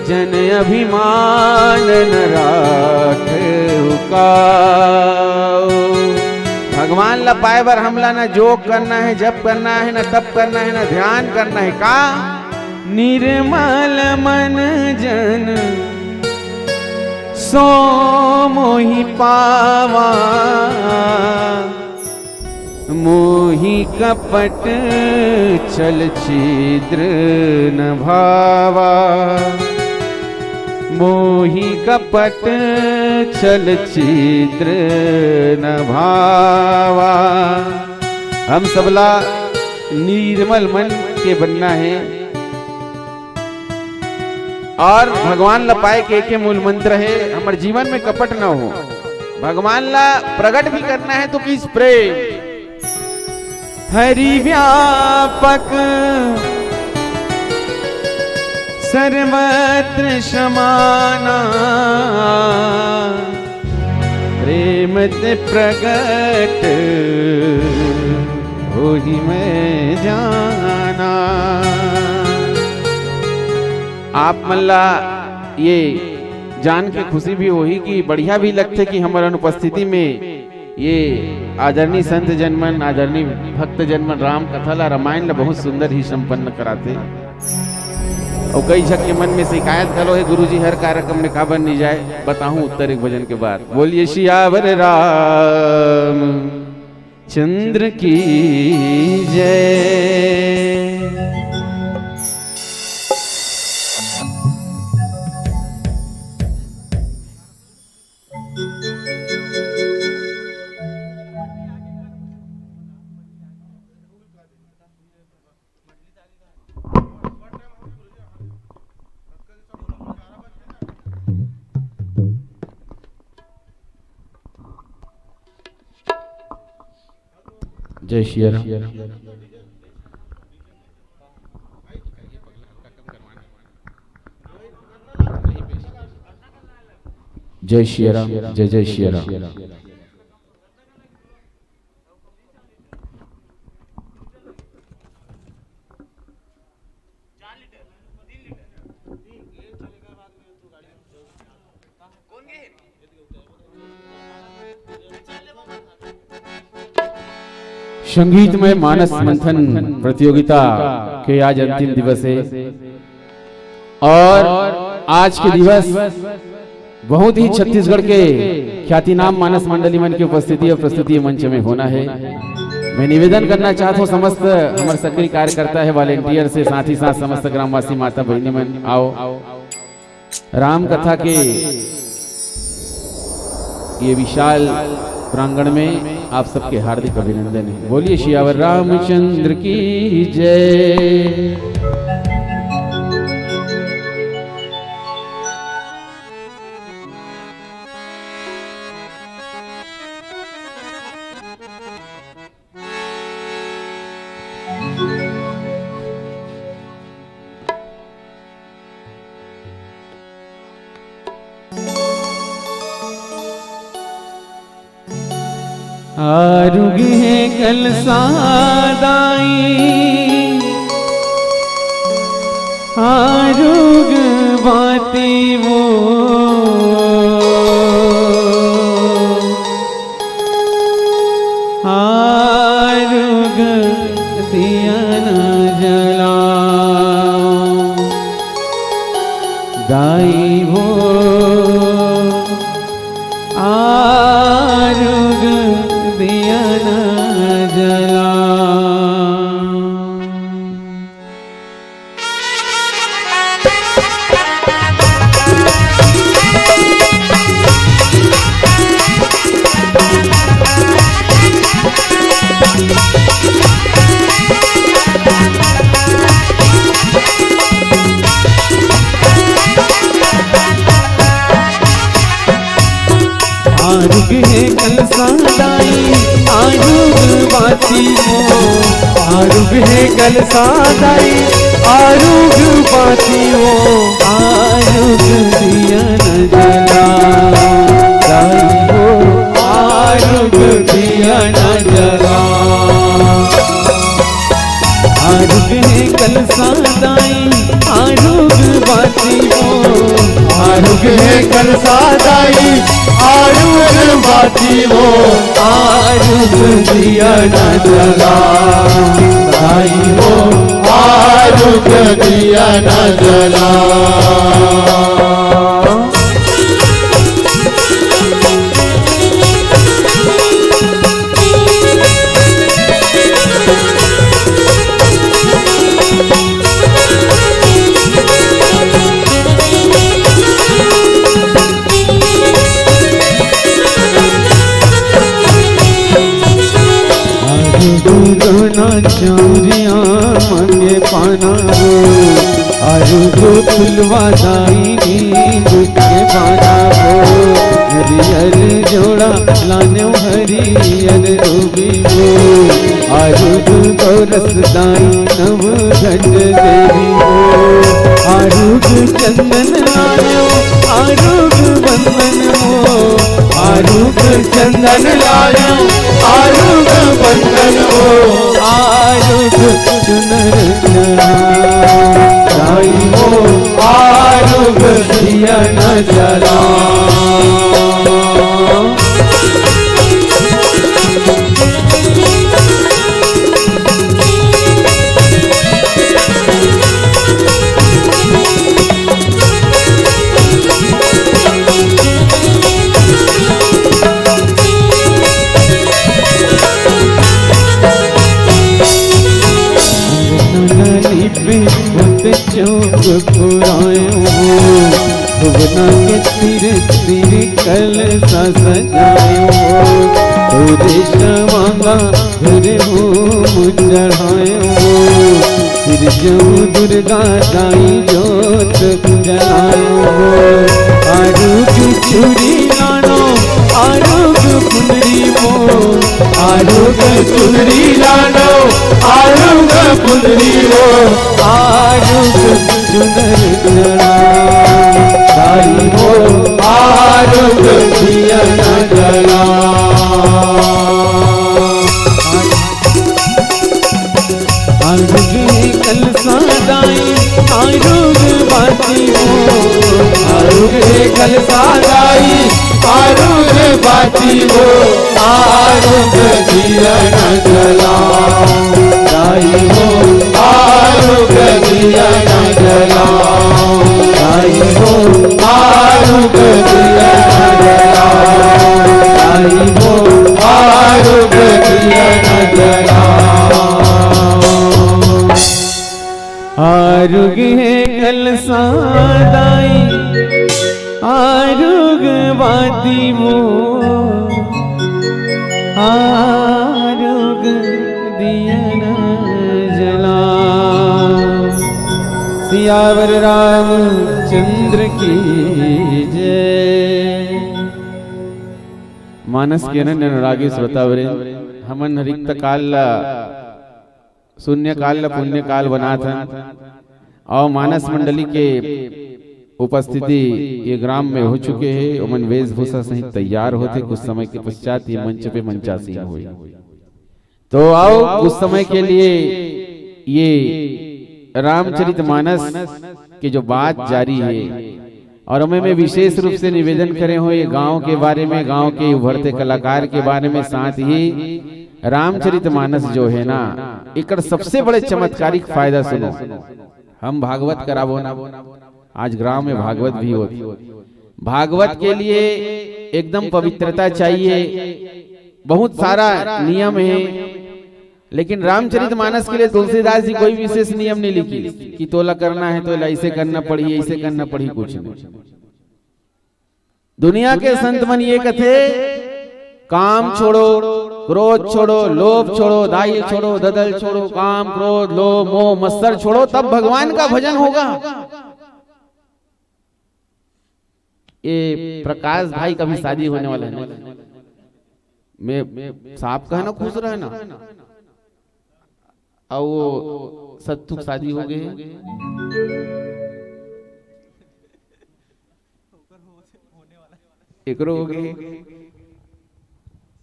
जन अभिमान न राख उकाऊ। भगवान ला पाए बर हमला ना जोग करना हे, जप करना हे, ना तप करना हे, ना ध्यान करना हे। का? निर्मल मन जन सो मोहि पावा, मोहि कपट छल छिद्र न भावा, मोहि कपट छल छिद्र न भावा। हम सबला निर्मल मन के बनना हे। और भगवान ला पाए के एके मूल मंत्र हे, हमर जीवन में कपट न हो। भगवान ला प्रगट भी करना हे तो किस प्रेम। हरि व्यापक सर्वत्र समाना, प्रेम ते प्रगट होही मैं जाना। आप मन ला ये जान के खुशी भी होही कि बढ़िया भी लगथे कि हमर अनुपस्थिति में ये आदरणीय संत जन मन, आदरणीय भक्त जन मन राम कथा ला, रामायण ला बहुत सुंदर ही संपन्न कराथे। अउ कई झन के मन में शिकायत घलो हे, गुरुजी हर कार्यक्रम में काबर नहीं जाए, बताहूं उत्तर एक भजन के बाद। बोलिए सियावर राम चंद्र की जय। जय सिया राम। जय सिया राम, जय जय सिया राम। संगीतमय मानस मंथन प्रतियोगिता के आज अंतिम दिवस हे और आज के दिवस बहुत ही छत्तीसगढ़ के ख्यातिनाम मानस मंडली मन के उपस्थिति और प्रस्तुति मंच में होना हे। मैं निवेदन करना चाहत हूँ समस्त हमर सक्रिय कार्यकर्ता हे, volunteer से, साथ ही साथ समस्त ग्रामवासी माता बहिनी मन, आओ। राम कथा के ये विशाल प्रांगण में आप सबके हार्दिक अभिनंदन हे। बोलिए सियावर रामचंद्र की जय। आरुग हे कलसा दाई, आरुग बाती वो, आरुग दिया न जला। दाई वो आरुग दिया न जला। आरुग हे कलसा दाई, आरुग बाती वो। आरुग हे कलसा दाई, आरुग बाती वो। आरुग दिया न जला, दाई वो। आरुग दिया न जला। आरुग हे कलसा दाई, आरुग बाती वो। आरुग हे कलसा दाई, आरुग बाती वो। आरुग दिया न जला, दाई वो। आरुग दिया न जला। आरुग दोना चौरिया मांगे पाना वो, आरुग फुलवा दाई नींद के पाना वो, हरियर जोड़ा लाने हरियर रूबी वो। आरुग गोरस दाई नव घट देवी वो। आरुग चंदन लायो, आरुग बंदन वो। आरुग चंदन लायो, आरुग बंदन वो। आरुग चुनर चढ़ा, दाई वो। आरुग दिया न जला। अंगना लीपे होत चौक पुरायो हो, भुवना के तीर तीर कलसा सजायो हो। तोरे जमांगा घर होम चढ़ायो हो, सिरजऊ दुर्गा दाई जोत जलायो हो। आरुग चूड़ी लानो, आरुग फुलरी वो। आरुग चुनरी लानो, आरुग फुलरी वो। आरुग चुनर चढ़ा, दाई वो। आरुग दिया न जला। आरुग हे कलसा दाई, आरुग बाती वो। आरुग हे कलसा दाई, आरुग बाती वो। आरुग दिया न जला, दाई वो। आरुग दिया न जला, दाई वो। आरुग दिया न जला, दाई वो। आरुग दिया न जला। आरुग हे कलसा दाई, आरुग बाती वो, आरुग दिया न जला। सियावर रामचंद्र की जय। मानस के अनन्य अनुरागी श्रोतावृंद, हमन रिक्त काल ला शून्य काल ला पुण्य काल बनात हन। अउ मानस मंडली के उपस्थिति ये ग्राम में हो चुके हे, ओमन वेशभूषा सहित तैयार होथे। कुछ समय के पश्चात ये मंच पे मंचासीन होई। तो आओ, कुछ समय के लिए ये रामचरितमानस के जो बात जारी हे, और हमें मैं विशेष रूप से निवेदन करे हों ये गांव के बारे में, गांव के उभरते कलाकार के बारे में, साथ ही रामचरितमानस जो हे ना, एकर सबसे बड़े चमत्कारिक फायदा सुनो। हम भागवत कराबो ना, आज ग्राम में भागवत भी होत। भागवत के लिए एकदम पवित्रता चाहिए, बहुत सारा नियम हे, लेकिन रामचरितमानस के लिए तुलसीदास जी कोई विशेष नियम नहीं लिखिस कि तोला करना हे, तोला ऐसे करना पड़ही, ऐसे करना पड़ही, कुछ नहीं। दुनिया के संत मन ये कथे, काम छोड़ो, क्रोध छोड़ो, लोभ छोड़ो, दाइल छोड़ो, ददल छोड़ो, काम, क्रोध, लोभ, मोह, मत्सर छोड़ो, तब भगवान का भजन होगा। ये प्रकाश भाई का भी शादी होने वाला है ना? मैं साफ कहना, खुश रहना। अउ वो सत्तू के शादी हो गए हे। एकरो हो गए हे।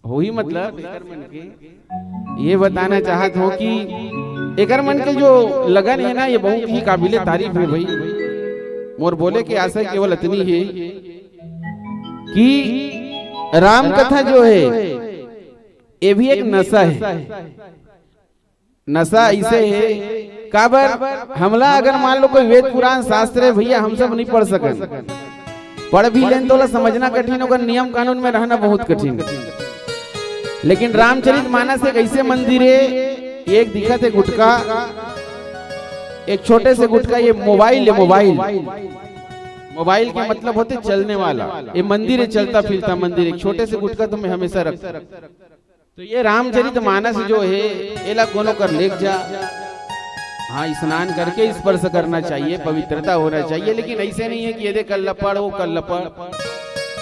होही मतलब, एकर मन के ये बताना चाहत हों कि एकर मन के जो लगन हे ना, ये बहुत ही काबिले तारीफ हे भाई। मोर बोले के आशय केवल अतनी हे कि राम कथा जो हे, ये भी एक नशा हे। नशा ऐसे हे, काबर हमला अगर मान लो कोई वेद पुराण शास्त्र हे भैया, हम सब नहीं पढ़ सकन, पढ़ भी लेन तो ओला समझना कठिन, ओकर नियम कानून में रहना बहुत कठिन। लेकिन रामचरित मानस एक ऐसे मंदिर हे, एक दिखत हे गुटका, एक छोटे से गुटका, ये मोबाइल हे, मोबाइल। मोबाइल के मतलब होथे चलने वाला। ये मंदिर हे, चलता फिरता मंदिर, एक छोटे से गुटका तो मैं हमेशा रख तो ये रामचरित मानस जो हे, एला कोनो कर लेग जा। हाँ, स्नान करके स्पर्श करना चाहिए, पवित्रता होना चाहिए, लेकिन ऐसे नहीं हे कि ये दे कर ल पढ़, वो कर ल पढ़,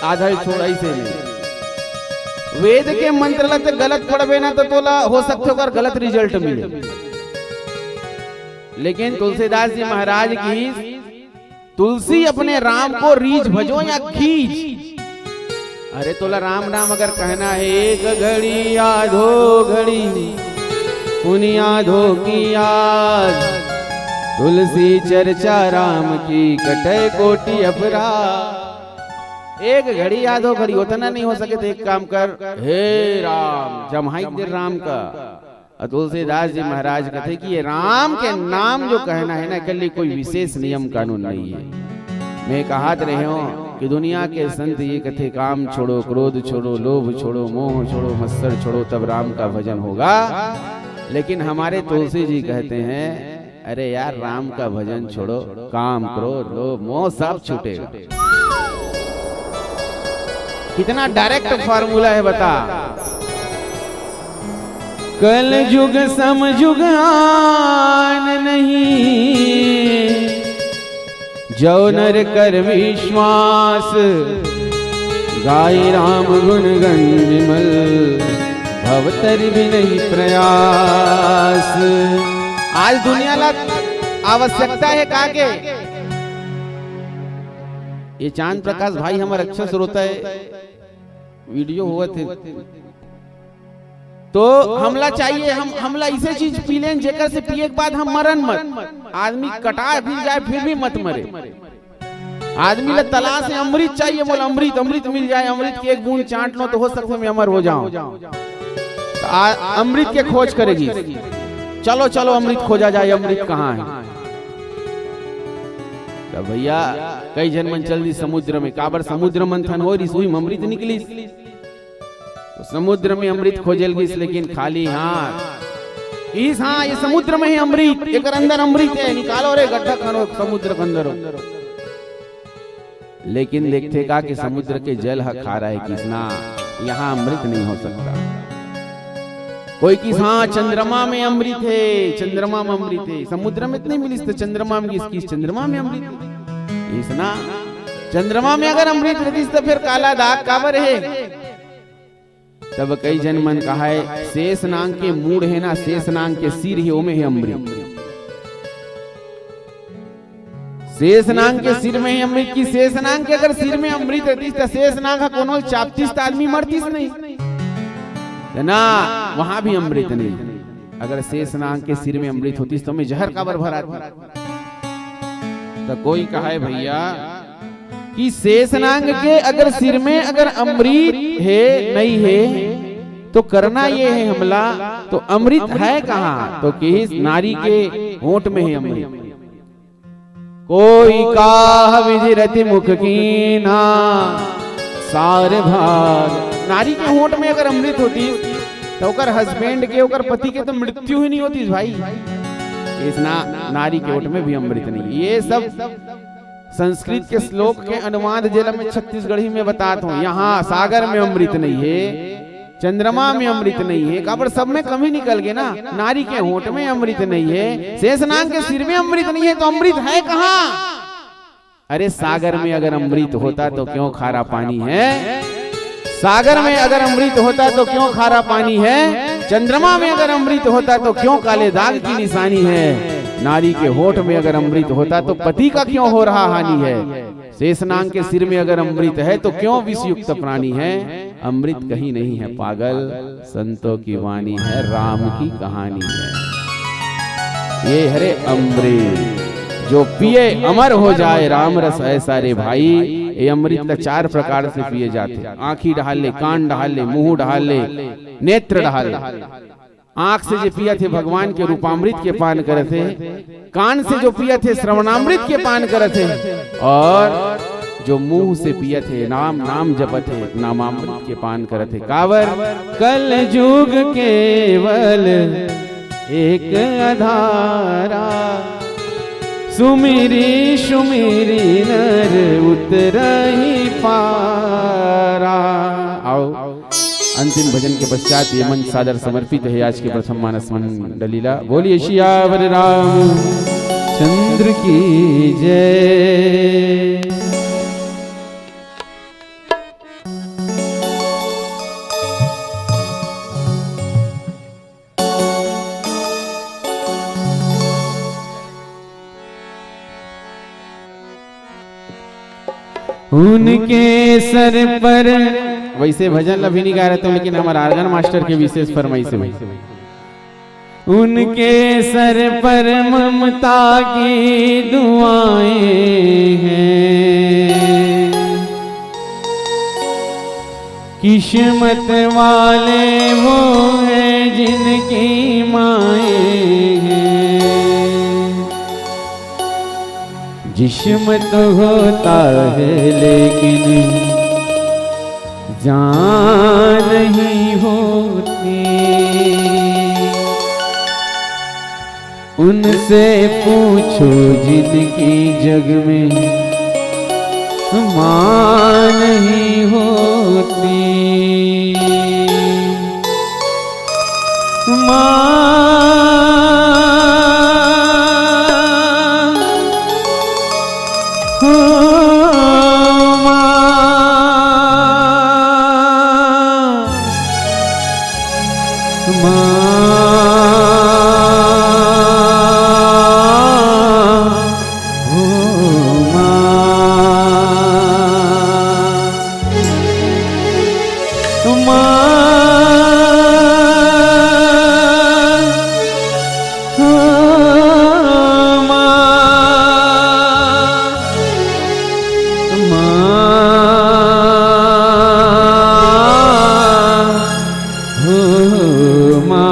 आधा ही छोड़, ऐसे नहीं। वेद के मंत्र ला ते गलत पढ़बे ना, तो तोला हो सकथे ओकर गलत result मिले। लेकिन तुलसीदास जी महाराज की तुलसी अपने राम को रीझ भजो या खींच। अरे तोला राम नाम अगर कहना हे, एक घड़ी आधो घड़ी, पुनि आधो की याद, तुलसी चर्चा राम की, कटे कोटि अपराध। एक घड़ी आधो घड़ी, ओतना नहीं हो सके तो एक काम कर, हे राम, जम्हाई दे राम का। अउ तुलसीदास जी महाराज कथे कि ये राम के नाम जो कहना हे ना, एकर लिए कोई विशेष नियम कानून नहीं हे। मैं कहत रहे हों कि दुनिया के संत ये कथे, काम छोड़ो, क्रोध छोड़ो, लोभ छोड़ो, मोह छोड़ो, मत्सर छोड़ो, तब राम का भजन होगा। लेकिन हमारे तुलसी जी कहते हैं, अरे यार, राम का भजन छोड़ो, काम, क्रोध, लोभ, मोह सब छूटेगा। कितना direct formula हे, बता। कल जुग सम जुग आन नहीं, जो नर कर विश्वास, गाई राम गुण गण विमल, भव तरि बिनहि प्रयास। आज दुनिया ला आवश्यकता हे का के? ये चांद प्रकाश भाई हमर अच्छा श्रोता हे, video होवत हे। तो हमला चाहिए, हम, हमला ऐसे चीज पी लेन, जेकर से पिए के बाद हम मरन मत। आदमी कटा भी जाए, फिर भी मत मरे। आदमी ला तलाश हे, अमृत चाहिए, मोला अमृत, अमृत मिल जाए, अमृत की एक बूंद चाट लो तो हो सकथे मैं अमर हो जाऊं। तो आ, अमृत के खोज करे गिस। चलो, चलो, अमृत खोजा जाए, अमृत कहाँ हे? तो भैया, कई झन मन चल दिस समुद्र में, काबर समुद्र मंथन होय रिहिस, उही में अमृत निकलिस। तो समुद्र में अमृत खोजे ल गिस, लेकिन खाली हाथ। इस, हाँ, ये समुद्र में हे अमृत, एकर अंदर अमृत हे, निकालो रे गड्ढा खनो समुद्र के अंदर। लेकिन देखथे का कि समुद्र के जल ह खारा हे, किस ना, यहाँ अमृत नहीं हो सकता। कोई किस, हाँ, चंद्रमा में अमृत हे, चंद्रमा में अमृत हे, समुद्र में तो नहीं मिलिस, तो चंद्रमा में गिस, किस चंद्रमा में अमृत हे। इस ना, चंद्रमा में अगर अमृत रहितिस तो फिर काला दाग काबर हे? तब कई झन मन कहय, शेष नाग के मूड़ हे ना, शेष नाग के सिर हे, ओमे हे अमृत। शेषनाग के सिर में ही अमृत, कि शेषनाग के अगर सिर में अमृत रहतिस, त शेषनाग ह कोनो ल चापतिस, त आदमी मरतिस नहीं। त ना, वहां भी अमृत नहीं। अगर शेषनाग के सिर में अमृत होतिस, त ओमे जहर काबर भरातिस? त कोई कहे भैया कि शेषनाग के अगर सिर में अगर अमृत हे, नहीं हे, तो करना ये हे हमला, तो अमृत है कहां? तो किहिस, नारी के होंठ में हे अमृत। कोई काह विधि रति मुख कीन्हा, सार भाग। नारी के होंठ में अगर अमृत होतिस, त ओकर husband के, ओकर पति के तो मृत्यु ही नहीं होतिस भाई। इस ना, नारी के होंठ में भी अमृत नहीं। ये सब संस्कृत के श्लोक के अनुवाद, जेला मैं छत्तीसगढ़ी में बतात हूं। यहां सागर में अमृत नहीं है, चंद्रमा में अमृत नहीं है, काबर सब में कमी निकल गे ना। नारी के होंठ में अमृत नहीं है, शेषनाग के सिर में अमृत नहीं है, तो अमृत है कहां? अरे, सागर में अगर अमृत होता तो क्यों खारा पानी है? सागर में अगर अमृत होता तो क्यों खारा पानी है? चंद्रमा में अगर अमृत होता तो क्यों काले दाग की निशानी है? नारी के होंठ में अगर अमृत होता तो पति का क्यों हो रहा हानि है? शेषनाग के सिर में अगर अमृत है तो क्यों विषयुक्त प्राणी है? अमृत कहीं नहीं है पागल, संतों की वाणी है, राम की कहानी है। ये हरे अमृत, जो पिए अमर हो जाए, राम रस ऐसा रे भाई। ये अमृत ला चार प्रकार से पिए जाथे। आंखी डहार ले, कान डहार ले, मुंह डहार ले, नेत्र डहार ले। आंख से जे पियत हे, भगवान के रूपामृत के पान करत हे। कान से जो पियत हे, श्रवणामृत के पान करत हे। और जो मुंह से पियत हे, नाम, नाम जपत हे, नामामृत के पान करत हे। काबर? कल युग केवल एक अधारा, सुमिरी सुमिरी नर उतरहि पारा। आओ, अंतिम भजन के पश्चात ये मंच सादर समर्पित है आज के प्रथम मानस मंडली ला। बोलिए सियावर रामचंद्र की जय। उनके सर पर, वैसे भजन ला भी नहीं गा रहे थे, लेकिन हमारे organ master के विशेष फरमाइश है भाई। उनके सर पर ममता की दुआएं हैं। किस्मत वाले वो हैं जिनकी माएं हैं। जिस्म तो होता है लेकिन जान नहीं होती। उनसे पूछो जिनकी जग में माँ नहीं होती। माँ, हो माँ, माँ, हो माँ, माँ, हो माँ, माँ, हो माँ।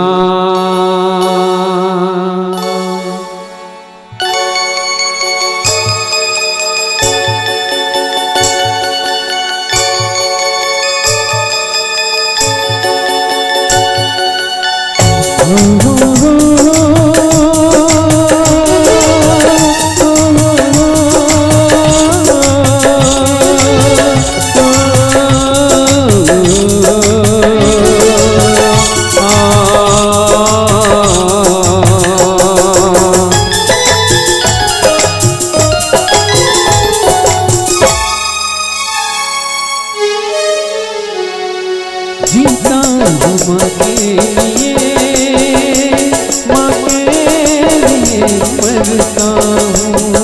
जीता हूँ माँ के लिए, माँ के लिए मरता हूँ।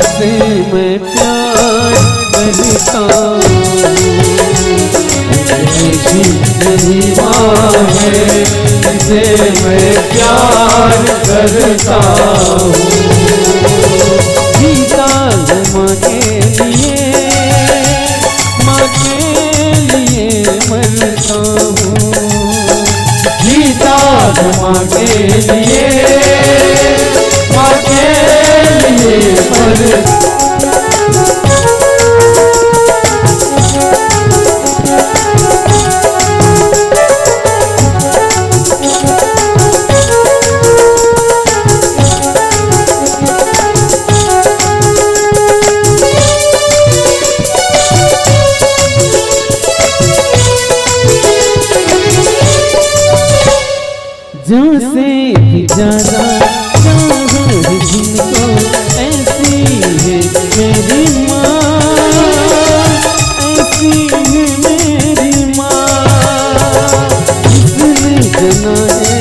से मैं प्यार करता हूँ। ऐसी मेरी माँ है, जिसे मैं प्यार करता हूँ। जीता हूँ माँ के लिए, माँ के लिए मरता हूँ। जीता हूँ माँ के लिए, माँ के लिए मरता। जहाँ से भी ज्यादा चाहा है जिनको, ऐसी है मेरी माँ, ऐसी है मेरी माँ। जिसने जना है,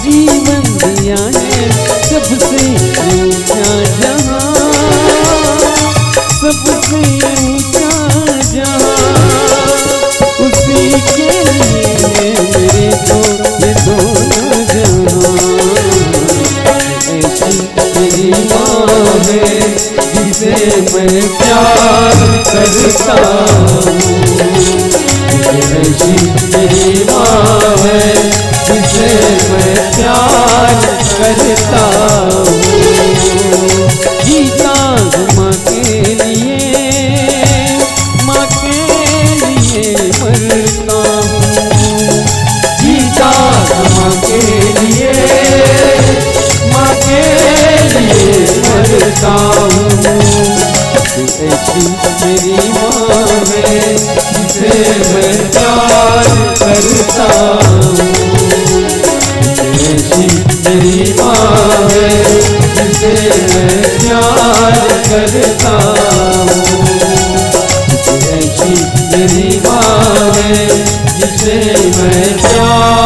जीवन दिया है, सबसे ऊंचा जहाँ, सबसे ऊंचा जहाँ, उसी के लिए मेरे को ये दोनों जहाँ। ऐसी मेरी माँ है, जिसे मैं प्यार करता हूँ। ऐसी मेरी माँ है, जिसे मैं प्यार करता हूँ। जीता हूँ माँ के लिए, माँ के लिए मरता हूँ। जीता हूँ माँ के लिए, माँ के लिए मरता हूँ। तू ऐसी मेरी माँ है, जिसे मैं प्यार करता हूँ। ऐसी मेरी माँ है, जिसे मैं प्यार करता हूँ। ऐसी मेरी माँ है, जिसे मैं प्यार